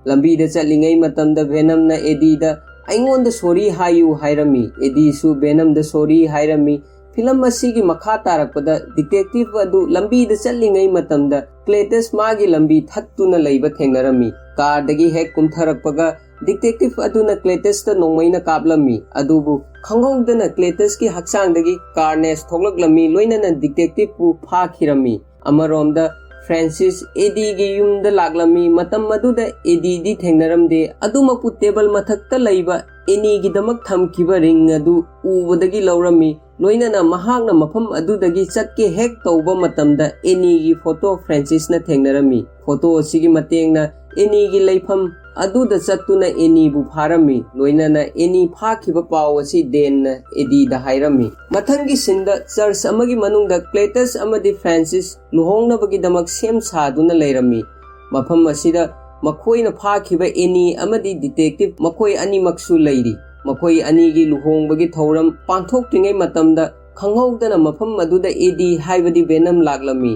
ꯂꯝꯕꯤꯗ ꯆꯠꯂꯤꯉꯩ ꯃꯇꯝꯗ ꯚꯦꯅꯝꯅ ꯑꯦꯗꯤꯗ "ꯑꯩꯉꯣꯟꯗ ꯁꯣꯔꯤ ꯍꯥꯏꯌꯨ" ꯍꯥꯏꯔꯝꯃꯤ꯫ ꯑꯦꯗꯤꯁꯨ ꯚꯦꯅꯝꯗ ꯁꯣꯔꯤ ꯍꯥꯏꯔꯝꯃꯤ꯫ ꯐꯤꯂꯝ ꯑꯁꯤꯒꯤ ꯃꯈꯥ ꯇꯥꯔꯛꯄꯗ ꯗꯤꯇꯦꯛꯇꯤꯚ ꯑꯗꯨ ꯂꯝꯕꯤꯗ ꯆꯠꯂꯤꯉꯩ ꯃꯇꯝꯗ ꯀ꯭ꯂꯦꯇꯁ ꯃꯥꯒꯤ ꯂꯝꯕꯤ ꯊꯠꯇꯨꯅ ꯂꯩꯕ ꯊꯦꯡꯅꯔꯝꯃꯤ꯫ ꯀꯥꯔꯗꯒꯤ ꯍꯦꯛ ꯀꯨꯝꯊꯔꯛꯄꯒ ꯗꯤꯇꯦꯛꯇꯤꯚ ꯑꯗꯨꯅ ꯀ꯭ꯂꯦꯇꯁꯇ ꯅꯣꯡꯃꯩꯅ ꯀꯥꯞꯂꯝꯃꯤ꯫ ꯑꯗꯨꯕꯨ ꯈꯪꯍꯧꯗꯅ ꯀ꯭ꯂꯦꯇꯁꯀꯤ ꯍꯛꯆꯥꯡꯗꯒꯤ ꯀꯥꯔꯅꯦꯖ ꯊꯣꯛꯂꯛꯂꯝꯃꯤ, ꯂꯣꯏꯅꯅ ꯗꯤꯇꯦꯛꯇꯤꯚꯄꯨ ꯐꯥꯈꯤꯔꯝꯃꯤ꯫ ꯑꯃꯔꯣꯝꯗ ꯐ꯭ꯔꯥꯟꯁꯤꯁ ꯑꯦꯗꯤꯒꯤ ꯌꯨꯝꯗ ꯂꯥꯛꯂꯝꯃꯤ꯫ ꯃꯇꯝ ꯑꯗꯨꯗ ꯑꯦꯗꯤꯗꯤ ꯊꯦꯡꯅꯔꯝꯗꯦ꯫ ꯑꯗꯨꯃꯛꯄꯨ ꯇꯦꯕꯜ ꯃꯊꯛꯇ ꯂꯩꯕ ꯑꯦꯅꯤꯒꯤꯗꯃꯛ ꯊꯝꯈꯤꯕ ring ꯑꯗꯨ ꯎꯕꯗꯒꯤ ꯂꯧꯔꯝꯃꯤ꯫ ꯂꯣꯏꯅꯅ ꯃꯍꯥꯛꯅ ꯃꯐꯝ ꯑꯗꯨꯗꯒꯤ ꯆꯠꯀꯦ ꯍꯦꯛ ꯇꯧꯕ ꯃꯇꯝꯗ ꯑꯦꯅꯤꯒꯤ ꯐꯣꯇꯣ ꯐ꯭ꯔꯥꯟꯁꯤꯁꯅ ꯊꯦꯡꯅꯔꯝꯃꯤ꯫ ꯐꯣꯇꯣ ꯑꯁꯤꯒꯤ ꯃꯇꯦꯡꯅ ꯑꯦꯅꯤꯒꯤ ꯂꯩꯐꯝ ꯑꯗꯨꯗ ꯆꯠꯇꯨꯅ ꯑꯦꯅꯤꯕꯨ ꯐꯥꯔꯝꯃꯤ꯫ ꯂꯣꯏꯅꯅ ꯑꯦꯅꯤ ꯐꯥꯈꯤꯕ ꯄꯥꯎ ꯑꯁꯤ ꯗꯦꯟꯅ ꯑꯦꯗꯤꯗ ꯍꯥꯏꯔꯝꯃꯤ꯫ ꯃꯊꯪꯒꯤ ꯁꯤꯟꯗ ꯆꯔꯆ ꯑꯃꯒꯤ ꯃꯅꯨꯡꯗ ꯀ꯭ꯂꯦꯇꯁ ꯑꯃꯗꯤ ꯐ꯭ꯔꯥꯟꯁꯤꯁ ꯂꯨꯍꯣꯡꯅꯕꯒꯤꯗꯃꯛ ꯁꯦꯝ ꯁꯥꯗꯨꯅ ꯂꯩꯔꯝꯃꯤ꯫ ꯃꯐꯝ ꯑꯁꯤꯗ ꯃꯈꯣꯏꯅ ꯐꯥꯈꯤꯕ ꯑꯦꯅꯤ ꯑꯃꯗꯤ ꯗꯤꯇꯦꯛꯇꯤꯚ ꯃꯈꯣꯏ ꯑꯅꯤꯃꯛꯁꯨ ꯂꯩꯔꯤ꯫ ꯃꯈꯣꯏ ꯑꯅꯤꯒꯤ ꯂꯨꯍꯣꯡꯕꯒꯤ ꯊꯧꯔꯝ ꯄꯥꯡꯊꯣꯛꯇ꯭ꯔꯤꯉꯩ ꯃꯇꯝꯗ ꯈꯪꯍꯧꯗꯅ ꯃꯐꯝ ꯑꯗꯨꯗ ꯑꯦꯗꯤ ꯍꯥꯏꯕꯗꯤ ꯚꯦꯅꯝ ꯂꯥꯛꯂꯝꯃꯤ꯫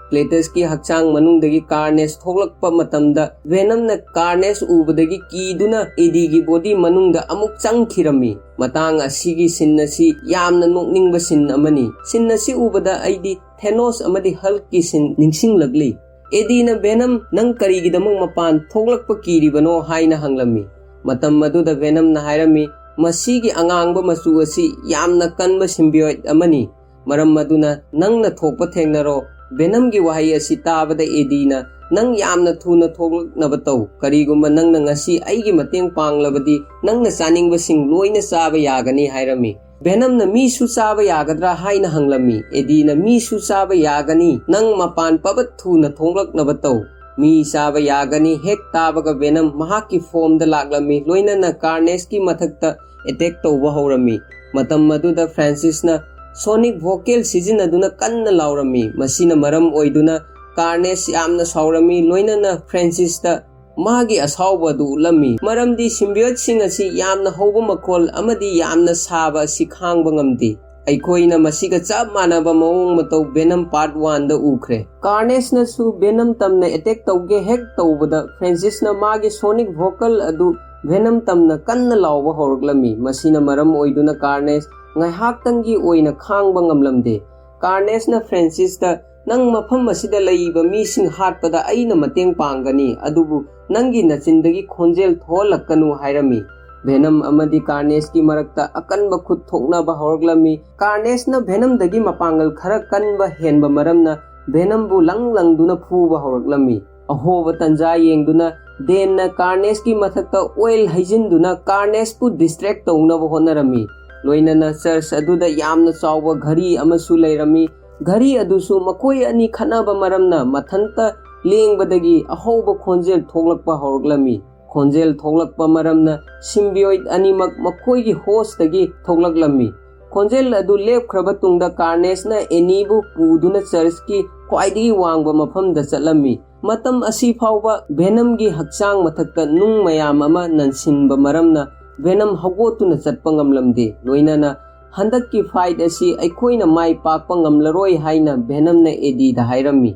ꯀ꯭ꯂꯦꯇꯁꯀꯤ ꯍꯛꯆꯥꯡ ꯃꯅꯨꯡꯗꯒꯤ ꯀꯥꯔꯅꯦꯁ ꯊꯣꯛꯂꯛꯄ ꯃꯇꯝꯗ ꯚꯦꯅꯝꯅ ꯀꯥꯔꯅꯦꯁ ꯎꯕꯗꯒꯤ ꯀꯤꯗꯨꯅ ꯑꯦꯗꯤꯒꯤ ꯕꯣꯗꯤ ꯃꯅꯨꯡꯗ ꯑꯃꯨꯛ ꯆꯪꯈꯤꯔꯝꯃꯤ꯫ ꯃꯇꯥꯡ ꯑꯁꯤꯒꯤ ꯁꯤꯟ ꯑꯁꯤ ꯌꯥꯝꯅ ꯅꯣꯛꯅꯤꯡꯕ ꯁꯤꯟ ꯑꯃꯅꯤ꯫ ꯁꯤꯟ ꯑꯁꯤ ꯎꯕꯗ ꯑꯩꯗꯤ ꯊꯦꯅꯣꯁ ꯑꯃꯗꯤ ꯍꯜꯛꯀꯤ ꯁꯤꯟ ꯅꯤꯡꯁꯤꯡꯂꯛꯂꯤ꯫ ꯑꯦꯗꯤꯅ ꯚꯦꯅꯝ, "ꯅꯪ ꯀꯔꯤꯒꯤꯗꯃꯛ ꯃꯄꯥꯟ ꯊꯣꯛꯂꯛꯄ ꯀꯤꯔꯤꯕꯅꯣ?" ꯍꯥꯏꯅ ꯍꯪꯂꯝꯃꯤ꯫ ꯃꯇꯝ ꯑꯗꯨꯗ ꯚꯦꯅꯝꯅ ꯍꯥꯏꯔꯝꯃꯤ, "ꯃꯁꯤꯒꯤ ꯑꯉꯥꯡꯕ ꯃꯆꯨ ꯑꯁꯤ ꯌꯥꯝꯅ ꯀꯟꯕ ꯁꯤꯝꯕꯤꯌꯣꯏꯠ ꯑꯃꯅꯤ꯫ ꯃꯔꯝ ꯑꯗꯨꯅ ꯅꯪꯅ ꯊꯣꯛꯄ ꯊꯦꯡꯅꯔꯣ꯫" ꯚꯦꯅꯝꯒꯤ ꯋꯥꯍꯩ ꯑꯁꯤ ꯇꯥꯕꯗ ꯑꯦꯗꯤꯅ, "ꯅꯪ ꯌꯥꯝꯅ ꯊꯨꯅ ꯊꯣꯛꯂꯛꯅꯕ ꯇꯧ꯫ ꯀꯔꯤꯒꯨꯝꯕ ꯅꯪꯅ ꯉꯁꯤ ꯑꯩꯒꯤ ꯃꯇꯦꯡ ꯄꯥꯡꯂꯕꯗꯤ ꯅꯪꯅ ꯆꯥꯅꯤꯡꯕꯁꯤꯡ ꯂꯣꯏꯅ ꯆꯥꯕ ꯌꯥꯒꯅꯤ" ꯍꯥꯏꯔꯝꯃꯤ꯫ ꯚꯦꯅꯝꯅ, "ꯃꯤꯁꯨ ꯆꯥꯕ ꯌꯥꯒꯗ꯭ꯔꯥ?" ꯍꯥꯏꯅ ꯍꯪꯂꯝꯃꯤ꯫ ꯑꯦꯗꯤꯅ, "ꯃꯤꯁꯨ ꯆꯥꯕ ꯌꯥꯒꯅꯤ, ꯅꯪ ꯃꯄꯥꯟ ꯄꯕꯠ ꯊꯨꯅ ꯊꯣꯛꯂꯛꯅꯕ ꯇꯧ꯫ ꯃꯤ ꯆꯥꯕ ꯌꯥꯒꯅꯤ" ꯍꯦꯛ ꯇꯥꯕꯒ ꯚꯦꯅꯝ ꯃꯍꯥꯛꯀꯤ ꯐꯣꯝꯗ ꯂꯥꯛꯂꯝꯃꯤ, ꯂꯣꯏꯅꯅ ꯀꯥꯔꯅꯦꯁꯀꯤ ꯃꯊꯛꯇ ꯑꯦꯇꯦꯛ ꯇꯧꯕ ꯍꯧꯔꯝꯃꯤ꯫ ꯃꯇꯝ ꯑꯗꯨꯗ ꯐ꯭ꯔꯥꯟꯁꯤꯁꯅ ꯁꯣꯅꯤꯛ ꯚꯣꯀꯦꯜ ꯁꯤꯖꯤꯟꯅꯗꯨꯅ ꯀꯟꯅ ꯂꯥꯎꯔꯝꯃꯤ꯫ ꯃꯁꯤꯅ ꯃꯔꯝ ꯑꯣꯏꯗꯨꯅ ꯀꯥꯔꯅꯦꯁ ꯌꯥꯝꯅ ꯁꯥꯎꯔꯝꯃꯤ, ꯂꯣꯏꯅꯅ ꯐ꯭ꯔꯥꯟꯁꯤꯁꯇ ꯃꯥꯒꯤ ꯑꯁꯥꯎꯕ ꯑꯗꯨ ꯎꯠꯂꯝꯃꯤ, ꯃꯔꯝꯗꯤ ꯁꯤꯝꯕꯤꯌꯣꯠꯁꯤꯡ ꯑꯁꯤ ꯌꯥꯝꯅ ꯍꯧꯕ ꯃꯈꯣꯜ ꯑꯃꯗꯤ ꯌꯥꯝꯅ ꯁꯥꯕ ꯑꯁꯤ ꯈꯥꯡꯕ ꯉꯝꯗꯦ꯫ ꯑꯩꯈꯣꯏꯅ ꯃꯁꯤꯒ ꯆꯞ ꯃꯥꯟꯅꯕ ꯃꯑꯣꯡ ꯃꯇꯧ ꯚꯦꯅꯝ ꯄꯥꯔꯠ ꯋꯥꯟꯗ ꯎꯈ꯭ꯔꯦ꯫ ꯀꯥꯔꯅꯦꯁꯅꯁꯨ ꯚꯦꯅꯝ ꯇꯝꯅ ꯑꯦꯇꯦꯛ ꯇꯧꯒꯦ ꯍꯦꯛ ꯇꯧꯕꯗ, ꯐ꯭ꯔꯥꯟꯁꯤꯁꯅ ꯃꯥꯒꯤ ꯁꯣꯅꯤꯛ ꯚꯣꯀꯜ ꯑꯗꯨ ꯚꯦꯅꯝ ꯇꯝꯅ ꯀꯟꯅ ꯂꯥꯎꯕ ꯍꯧꯔꯛꯂꯝꯃꯤ꯫ ꯃꯁꯤꯅ ꯃꯔꯝ ꯑꯣꯏꯗꯨꯅ ꯀꯥꯔꯅꯦꯁ ꯉꯥꯏꯍꯥꯛꯇꯪꯒꯤ ꯑꯣꯏꯅ ꯈꯥꯡꯕ ꯉꯝꯂꯝꯗꯦ꯫ ꯀꯥꯔꯅꯦꯁꯅ ꯐ꯭ꯔꯥꯟꯁꯤꯁꯇ, "ꯅꯪ ꯃꯐꯝ ꯑꯁꯤꯗ ꯂꯩꯔꯤꯕ ꯃꯤꯁꯤꯡ ꯍꯥꯠꯄꯗ ꯑꯩꯅ ꯃꯇꯦꯡ ꯄꯥꯡꯒꯅꯤ, ꯑꯗꯨꯕꯨ ꯅꯪꯒꯤ ꯅꯆꯤꯟꯗꯒꯤ ꯈꯣꯟꯖꯦꯜ ꯊꯣꯛꯍꯜꯂꯛꯀꯅꯨ" ꯍꯥꯏꯔꯝꯃꯤ꯫ ꯚꯦꯅꯝ ꯑꯃꯗꯤ ꯀꯥꯔꯅꯦꯁꯀꯤ ꯃꯔꯛꯇ ꯑꯀꯟꯕ ꯈꯨꯠ ꯊꯣꯛꯅꯕ ꯍꯧꯔꯛꯂꯝꯃꯤ꯫ ꯀꯥꯔꯅꯦꯁꯅ ꯚꯦꯅꯝꯗꯒꯤ ꯃꯄꯥꯡꯒꯜ ꯈꯔ ꯀꯟꯕ ꯍꯦꯟꯕ ꯃꯔꯝꯅ ꯚꯦꯅꯝꯕꯨ ꯂꯪ ꯂꯪꯗꯨꯅ ꯐꯨꯕ ꯍꯧꯔꯛꯂꯝꯃꯤ꯫ ꯑꯍꯣꯕ ꯇꯟꯖꯥ ꯌꯦꯡꯗꯨꯅ ꯗꯦꯟꯅ ꯀꯥꯔꯅꯦꯖꯀꯤ ꯃꯊꯛꯇ ꯑꯣꯏꯜ ꯍꯩꯖꯤꯟꯗꯨꯅ ꯀꯥꯔꯅꯦꯖꯄꯨ ꯗꯤꯁꯇ꯭ꯔꯦꯛ ꯇꯧꯅꯕ ꯍꯣꯠꯅꯔꯝꯃꯤ꯫ ꯂꯣꯏꯅꯅ ꯆꯔꯆ ꯑꯗꯨꯗ ꯌꯥꯝꯅ ꯆꯥꯎꯕ ꯘꯔꯤ ꯑꯃꯁꯨ ꯂꯩꯔꯝꯃꯤ꯫ ꯘꯔꯤ ꯑꯗꯨꯁꯨ ꯃꯈꯣꯏ ꯑꯅꯤ ꯈꯠꯅꯕ ꯃꯔꯝꯅ ꯃꯊꯟꯇ ꯂꯦꯡꯕꯗꯒꯤ ꯑꯍꯧꯕ ꯈꯣꯟꯖꯦꯜ ꯊꯣꯛꯂꯛꯄ ꯍꯧꯔꯛꯂꯝꯃꯤ꯫ ꯈꯣꯟꯖꯦꯜ ꯊꯣꯛꯂꯛꯄ ꯃꯔꯝꯅ ꯁꯤꯝꯕꯤꯌꯣꯏꯠ ꯑꯅꯤꯃꯛ ꯃꯈꯣꯏꯒꯤ ꯍꯣꯁꯇꯒꯤ ꯊꯣꯛꯂꯛꯂꯝꯃꯤ꯫ ꯈꯣꯟꯖꯦꯜ ꯑꯗꯨ ꯂꯦꯞꯈ꯭ꯔꯕ ꯇꯨꯡꯗ ꯀꯥꯔꯅꯦꯖꯅ ꯑꯦꯅꯤꯕꯨ ꯄꯨꯗꯨꯅ ꯆꯔꯆꯀꯤ ꯈ꯭ꯋꯥꯏꯗꯒꯤ ꯋꯥꯡꯕ ꯃꯐꯝꯗ ꯆꯠꯂꯝꯃꯤ꯫ ꯃꯇꯝ ꯑꯁꯤ ꯐꯥꯎꯕ ꯚꯦꯅꯝꯒꯤ ꯍꯛꯆꯥꯡ ꯃꯊꯛꯇ ꯅꯨꯡ ꯃꯌꯥꯝ ꯑꯃ ꯅꯟꯁꯤꯟꯕ ꯃꯔꯝꯅ ꯚꯦꯅꯝ ꯍꯧꯒꯠꯇꯨꯅ ꯆꯠꯄ ꯉꯝꯂꯝꯗꯦ꯫ ꯂꯣꯏꯅꯅ ꯍꯟꯗꯛꯀꯤ ꯐꯥꯏꯠ ꯑꯁꯤ ꯑꯩꯈꯣꯏꯅ ꯃꯥꯏ ꯄꯥꯛꯄ ꯉꯝꯂꯔꯣꯏ ꯍꯥꯏꯅ ꯚꯦꯅꯝꯅ ꯑꯦꯗꯤꯗ ꯍꯥꯏꯔꯝꯃꯤ꯫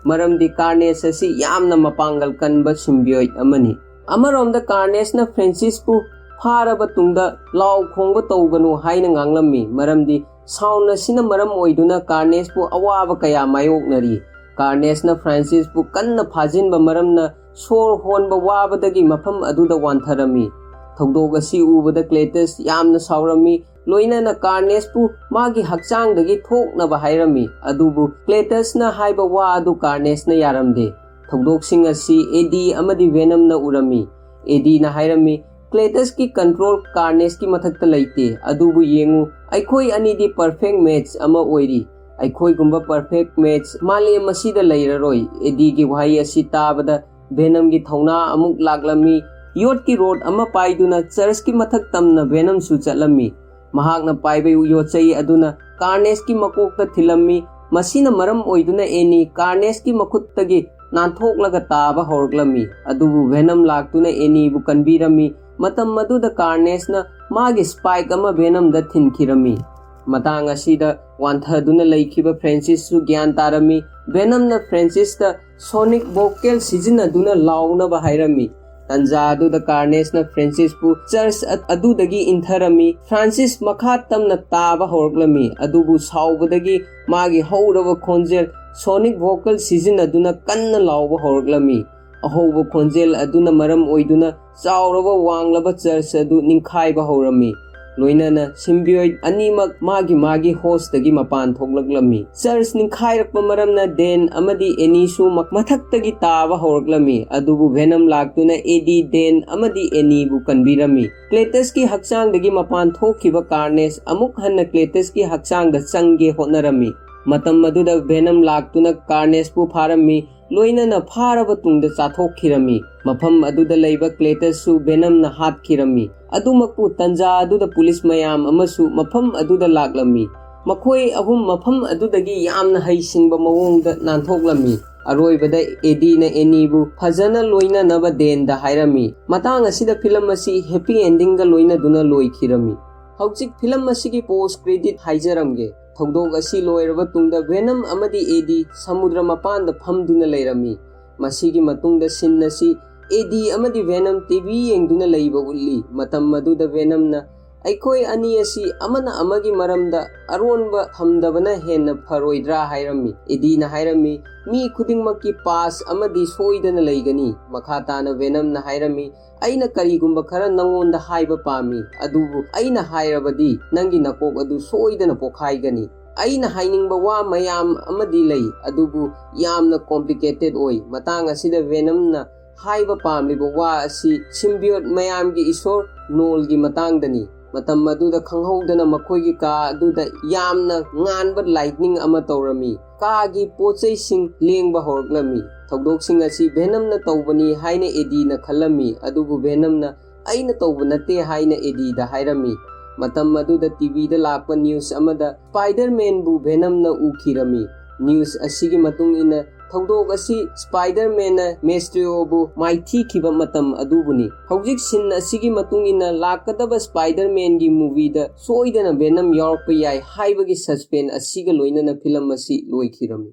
ꯃꯔꯝꯗꯤ ꯀꯥꯔꯅꯦꯖ ꯑꯁꯤ ꯌꯥꯝꯅ ꯃꯄꯥꯡꯒꯜ ꯀꯟꯕ ꯁꯤꯝꯕꯤꯌꯣꯏꯠ ꯑꯃꯅꯤ꯫ ꯑꯃꯔꯣꯝꯗ ꯀꯥꯔꯅꯦꯖꯅ ꯐ꯭ꯔꯦꯟꯁꯤꯁꯄꯨ ꯐꯥꯔꯕ ꯇꯨꯡꯗ ꯂꯥꯎ ꯈꯣꯡꯕ ꯇꯧꯒꯅꯨ ꯍꯥꯏꯅ ꯉꯥꯡꯂꯝꯃꯤ꯫ ꯃꯔꯝꯗꯤ ꯁꯥꯎꯟ ꯑꯁꯤꯅ ꯃꯔꯝ ꯑꯣꯏꯗꯨꯅ ꯀꯥꯔꯅꯦꯖꯄꯨ ꯑꯋꯥꯕ ꯀꯌꯥ ꯃꯥꯌꯣꯛꯅꯔꯤ꯫ ꯀꯥꯔꯅꯦꯖꯅ ꯐ꯭ꯔꯥꯟꯁꯤꯁꯄꯨ ꯀꯟꯅ ꯐꯥꯖꯤꯟꯕ ꯃꯔꯝꯅ ꯁꯣꯔ ꯍꯣꯟꯕ ꯋꯥꯕꯗꯒꯤ ꯃꯐꯝ ꯑꯗꯨꯗ ꯋꯥꯟꯊꯔꯝꯃꯤ꯫ ꯊꯧꯗꯣꯛ ꯑꯁꯤ ꯎꯕꯗ ꯀ꯭ꯂꯦꯇꯁ ꯌꯥꯝꯅ ꯁꯥꯎꯔꯝꯃꯤ꯫ ꯂꯣꯏꯅꯅ ꯀꯥꯔꯅꯦꯖꯄꯨ ꯃꯥꯒꯤ ꯍꯛꯆꯥꯡꯗꯒꯤ ꯊꯣꯛꯅꯕ ꯍꯥꯏꯔꯝꯃꯤ꯫ ꯑꯗꯨꯕꯨ ꯀ꯭ꯂꯦꯇꯁꯅ ꯍꯥꯏꯕ ꯋꯥ ꯑꯗꯨ ꯀꯥꯔꯅꯦꯖꯅ ꯌꯥꯔꯝꯗꯦ꯫ ꯊꯧꯗꯣꯛꯁꯤꯡ ꯑꯁꯤ ꯑꯦꯗꯤ ꯑꯃꯗꯤ ꯚꯦꯅꯝꯅ ꯎꯔꯝꯃꯤ꯫ ꯑꯦꯗꯤꯅ ꯍꯥꯏꯔꯝꯃꯤ, "ꯀ꯭ꯂꯦꯇꯁꯀꯤ ꯀꯟꯇ꯭ꯔꯣꯜ ꯀꯥꯔꯅꯦꯖꯀꯤ ꯃꯊꯛꯇ ꯂꯩꯇꯦ꯫ ꯑꯗꯨꯕꯨ ꯌꯦꯡꯉꯨ, ꯑꯩꯈꯣꯏ ꯑꯅꯤꯗꯤ ꯄꯔꯐꯦꯛ ꯃꯦꯆ ꯑꯃ ꯑꯣꯏꯔꯤ꯫ ꯑꯩꯈꯣꯏꯒꯨꯝꯕ ꯄꯔꯐꯦꯛ ꯃꯦꯆ ꯃꯥꯂꯦꯝ ꯑꯁꯤꯗ ꯂꯩꯔꯔꯣꯏ"꯫ ꯑꯦꯗꯤꯒꯤ ꯋꯥꯍꯩ ꯑꯁꯤ ꯇꯥꯕꯗ ꯚꯦꯅꯝꯒꯤ ꯊꯧꯅꯥ ꯑꯃꯨꯛ ꯂꯥꯛꯂꯝꯃꯤ꯫ ꯌꯣꯠꯀꯤ ꯔꯣꯗ ꯑꯃ ꯄꯥꯏꯗꯨꯅ ꯆꯔꯆꯀꯤ ꯃꯊꯛ ꯇꯝꯅ ꯚꯦꯅꯝꯁꯨ ꯆꯠꯂꯝꯃꯤ꯫ ꯃꯍꯥꯛꯅ ꯄꯥꯏꯕ ꯌꯣꯠꯆꯩ ꯑꯗꯨꯅ ꯀꯥꯔꯅꯦꯖꯀꯤ ꯃꯀꯣꯛꯇ ꯊꯤꯜꯂꯝꯃꯤ꯫ ꯃꯁꯤꯅ ꯃꯔꯝ ꯑꯣꯏꯗꯨꯅ ꯑꯦꯅꯤ ꯀꯥꯔꯅꯦꯖꯀꯤ ꯃꯈꯨꯠꯇꯒꯤ ꯅꯥꯟꯊꯣꯛꯂꯒ ꯇꯥꯕ ꯍꯧꯔꯛꯂꯝꯃꯤ꯫ ꯑꯗꯨꯕꯨ ꯚꯦꯅꯝ ꯂꯥꯛꯇꯨꯅ ꯑꯦꯅꯤꯕꯨ ꯀꯟꯕꯤꯔꯝꯃꯤ꯫ ꯃꯇꯝ ꯑꯗꯨꯗ ꯀꯥꯔꯅꯦꯖꯅ ꯃꯥꯒꯤ ꯁ꯭ꯄꯥꯏꯛ ꯑꯃ ꯚꯦꯅꯝꯗ ꯊꯤꯟꯈꯤꯔꯝꯃꯤ꯫ ꯃꯇꯥꯡ ꯑꯁꯤꯗ ꯋꯥꯟꯊꯗꯨꯅ ꯂꯩꯈꯤꯕ ꯐ꯭ꯔꯦꯟꯁꯤꯁꯁꯨ ꯒ꯭ꯌꯥꯟ ꯇꯥꯔꯝꯃꯤ꯫ ꯚꯦꯅꯝꯅ ꯐ꯭ꯔꯦꯟꯁꯤꯁꯇ ꯁꯣꯅꯤꯛ ꯚꯣꯀꯦꯜ ꯁꯤꯖꯤꯟꯅꯗꯨꯅ ꯂꯥꯎꯅꯕ ꯍꯥꯏꯔꯝꯃꯤ꯫ ꯇꯟꯖꯥ ꯑꯗꯨꯗ ꯀꯥꯔꯅꯦꯖꯅ ꯐ꯭ꯔꯦꯟꯁꯤꯁꯄꯨ ꯆꯔꯆ ꯑ-, ꯑꯗꯨꯗꯒꯤ ꯏꯟꯊꯔꯝꯃꯤ꯫ ꯐ꯭ꯔꯥꯟꯁꯤꯁ ꯃꯈꯥ ꯇꯝꯅ ꯇꯥꯕ ꯍꯧꯔꯛꯂꯝꯃꯤ, ꯑꯗꯨꯕꯨ ꯁꯥꯎꯕꯗꯒꯤ ꯃꯥꯒꯤ ꯍꯧꯔꯕ ꯈꯣꯟꯖꯦꯜ ꯁꯣꯅꯤꯛ ꯚꯣꯀꯦꯜ ꯁꯤꯖꯤꯟꯅꯗꯨꯅ ꯀꯟꯅ ꯂꯥꯎꯕ ꯍꯧꯔꯛꯂꯝꯃꯤ꯫ ꯑꯍꯧꯕ ꯈꯣꯟꯖꯦꯜ ꯑꯗꯨꯅ ꯃꯔꯝ ꯑꯣꯏꯗꯨꯅ ꯆꯥꯎꯔꯕ ꯋꯥꯡꯂꯕ ꯆꯔꯆ ꯑꯗꯨ ꯅꯤꯡꯈꯥꯏꯕ ꯍꯧꯔꯝꯃꯤ꯫ ꯂꯣꯏꯅꯅ symbiote ꯑꯅꯤꯃꯛ ꯃꯥꯒꯤ ꯃꯥꯒꯤ hostꯇꯒꯤ ꯃꯄꯥꯟ ꯊꯣꯛꯂꯛꯂꯝꯃꯤ꯫ Church ꯅꯤꯡꯈꯥꯏꯔꯛꯄ ꯃꯔꯝꯅ Dan ꯑꯃꯗꯤ Annieꯁꯨ ꯃ-, ꯃꯊꯛꯇꯒꯤ ꯇꯥꯕ ꯍꯧꯔꯛꯂꯝꯃꯤ, ꯑꯗꯨꯕꯨ Venom ꯂꯥꯛꯇꯨꯅ Eddie, Dan ꯑꯃꯗꯤ Annieꯕꯨ ꯀꯟꯕꯤꯔꯝꯃꯤ꯫ Cletusꯀꯤ ꯍꯛꯆꯥꯡꯗꯒꯤ ꯃꯄꯥꯟ ꯊꯣꯛꯈꯤꯕ Carnage ꯑꯃꯨꯛ ꯍꯟꯅ Cletusꯀꯤ ꯍꯛꯆꯥꯡꯗ ꯆꯪꯒꯦ ꯍꯣꯠꯅꯔꯝꯃꯤ꯫ ꯃꯇꯝ ꯑꯗꯨꯗ Venom ꯂꯥꯛꯇꯨꯅ Carnageꯄꯨ ꯐꯥꯔꯝꯃꯤ, ꯂꯣꯏꯅꯅ ꯐꯥꯔꯕ ꯇꯨꯡꯗ ꯆꯥꯊꯣꯛꯈꯤꯔꯝꯃꯤ꯫ ꯃꯐꯝ ꯑꯗꯨꯗ ꯂꯩꯕ Cletusꯁꯨ Venomꯅ ꯍꯥꯠꯈꯤꯔꯝꯃꯤ꯫ ꯑꯗꯨꯃꯛꯄꯨ ꯇꯟꯖꯥ ꯑꯗꯨꯗ ꯄꯨꯂꯤꯁ ꯃꯌꯥꯝ ꯑꯃꯁꯨ ꯃꯐꯝ ꯑꯗꯨꯗ ꯂꯥꯛꯂꯝꯃꯤ꯫ ꯃꯈꯣꯏ ꯑꯍꯨꯝ ꯃꯐꯝ ꯑꯗꯨꯗꯒꯤ ꯌꯥꯝꯅ ꯍꯩꯁꯤꯡꯕ ꯃꯑꯣꯡꯗ ꯅꯥꯟꯊꯣꯛꯂꯝꯃꯤ꯫ ꯑꯔꯣꯏꯕꯗ Eddieꯅ Annieꯕꯨ ꯐꯖꯅ ꯂꯣꯏꯅꯅꯕ Danꯗ ꯍꯥꯏꯔꯝꯃꯤ꯫ ꯃꯇꯥꯡ ꯑꯁꯤꯗ ꯐꯤꯂꯝ ꯑꯁꯤ happy endingꯒ ꯂꯣꯏꯅꯗꯨꯅ ꯂꯣꯏꯈꯤꯔꯝꯃꯤ꯫ ꯍꯧꯖꯤꯛ ꯐꯤꯂꯝ ꯑꯁꯤꯒꯤ post credit ꯍꯥꯏꯖꯔꯝꯒꯦ꯫ ꯊꯧꯗꯣꯛ ꯑꯁꯤ ꯂꯣꯏꯔꯕ ꯇꯨꯡꯗ Venom ꯑꯃꯗꯤ Eddie ꯁꯃꯨꯗ꯭ꯔ ꯃꯄꯥꯟꯗ ꯐꯝꯗꯨꯅ ꯂꯩꯔꯝꯃꯤ꯫ ꯃꯁꯤꯒꯤ ꯃꯇꯨꯡꯗ scene ꯑꯁꯤ Eddie ꯑꯃꯗꯤ Venom TV ꯌꯦꯡꯗꯨꯅ ꯂꯩꯕ ꯎꯠꯂꯤ꯫ ꯃꯇꯝ ꯑꯗꯨꯗ Venomꯅ, "ꯑꯩꯈꯣꯏ ꯑꯅꯤ ꯑꯁꯤ ꯑꯃꯅ ꯑꯃꯒꯤ ꯃꯔꯝꯗ ꯑꯔꯣꯟꯕ ꯊꯝꯗꯕꯅ ꯍꯦꯟꯅ ꯐꯔꯣꯏꯗ꯭ꯔꯥ?" ꯍꯥꯏꯔꯝꯃꯤ꯫ Eddieꯅ ꯍꯥꯏꯔꯝꯃꯤ, "ꯃꯤ ꯈꯨꯗꯤꯡꯃꯛꯀꯤ past ꯑꯃꯗꯤ ꯁꯣꯏꯗꯅ ꯂꯩꯒꯅꯤ꯫" ꯃꯈꯥ ꯇꯥꯅ Venomꯅ ꯍꯥꯏꯔꯝꯃꯤ, "ꯑꯩꯅ ꯀꯔꯤꯒꯨꯝꯕ ꯈꯔ ꯅꯪꯉꯣꯟꯗ ꯍꯥꯏꯕ ꯄꯥꯝꯃꯤ, ꯑꯗꯨꯕꯨ ꯑꯩꯅ ꯍꯥꯏꯔꯕꯗꯤ ꯅꯪꯒꯤ ꯅꯀꯣꯛ ꯑꯗꯨ ꯁꯣꯏꯗꯅ ꯄꯣꯛꯈꯥꯏꯒꯅꯤ꯫ ꯑꯩꯅ ꯍꯥꯏꯅꯤꯡꯕ ꯋꯥ ꯃꯌꯥꯝ ꯑꯃꯗꯤ ꯂꯩ, ꯑꯗꯨꯕꯨ ꯌꯥꯝꯅ complicated ꯑꯣꯏ꯫ ꯃꯇꯥꯡ ꯑꯁꯤꯗ Venomꯅ ꯍꯥꯏꯕ ꯄꯥꯝꯂꯤꯕ ꯋꯥ ꯑꯁꯤ symbiote ꯃꯌꯥꯝꯒꯤ ꯏꯁꯣꯔ Knullꯒꯤ ꯃꯇꯥꯡꯗꯅꯤ꯫" ꯃꯇꯝ ꯑꯗꯨꯗ ꯈꯪꯍꯧꯗꯅ ꯃꯈꯣꯏꯒꯤ ꯀꯥ ꯑꯗꯨꯗ ꯌꯥꯝꯅ ꯉꯥꯟꯕ lightning ꯑꯃ ꯇꯧꯔꯝꯃꯤ꯫ ꯀꯥꯒꯤ ꯄꯣꯠꯆꯩꯁꯤꯡ ꯂꯦꯡꯕ ꯍꯧꯔꯛꯂꯝꯃꯤ꯫ ꯊꯧꯗꯣꯛꯁꯤꯡ ꯑꯁꯤ Venomꯅ ꯇꯧꯕꯅꯤ ꯍꯥꯏꯅ Eddieꯅ ꯈꯜꯂꯝꯃꯤ, ꯑꯗꯨꯕꯨ Venomꯅ "ꯑꯩꯅ ꯇꯧꯕ ꯅꯠꯇꯦ" ꯍꯥꯏꯅ Eddieꯗ ꯍꯥꯏꯔꯝꯃꯤ꯫ ꯃꯇꯝ ꯑꯗꯨꯗ TVꯗ ꯂꯥꯛꯄ news ꯑꯃꯗ Spider-Manꯕꯨ Venomꯅ ꯎꯈꯤꯔꯝꯃꯤ꯫ News ꯑꯁꯤꯒꯤ ꯃꯇꯨꯡ ꯏꯟꯅ ꯊꯧꯗꯣꯛ ꯑꯁꯤ Spider-Manꯅ Mysterioꯕꯨ ꯃꯥꯏꯊꯤꯈꯤꯕ ꯃꯇꯝ ꯑꯗꯨꯕꯨꯅꯤ꯫ ꯍꯧꯖꯤꯛ scene ꯑꯁꯤꯒꯤ ꯃꯇꯨꯡ ꯏꯟꯅ ꯂꯥꯛꯀꯗꯕ Spider-Manꯒꯤ movieꯗ ꯁꯣꯏꯗꯅ Venom ꯌꯥꯎꯔꯛꯄ ꯌꯥꯏ ꯍꯥꯏꯕꯒꯤ suspense ꯑꯁꯤꯒ ꯂꯣꯏꯅꯅ ꯐꯤꯂꯝ ꯑꯁꯤ ꯂꯣꯏꯈꯤꯔꯝꯃꯤ꯫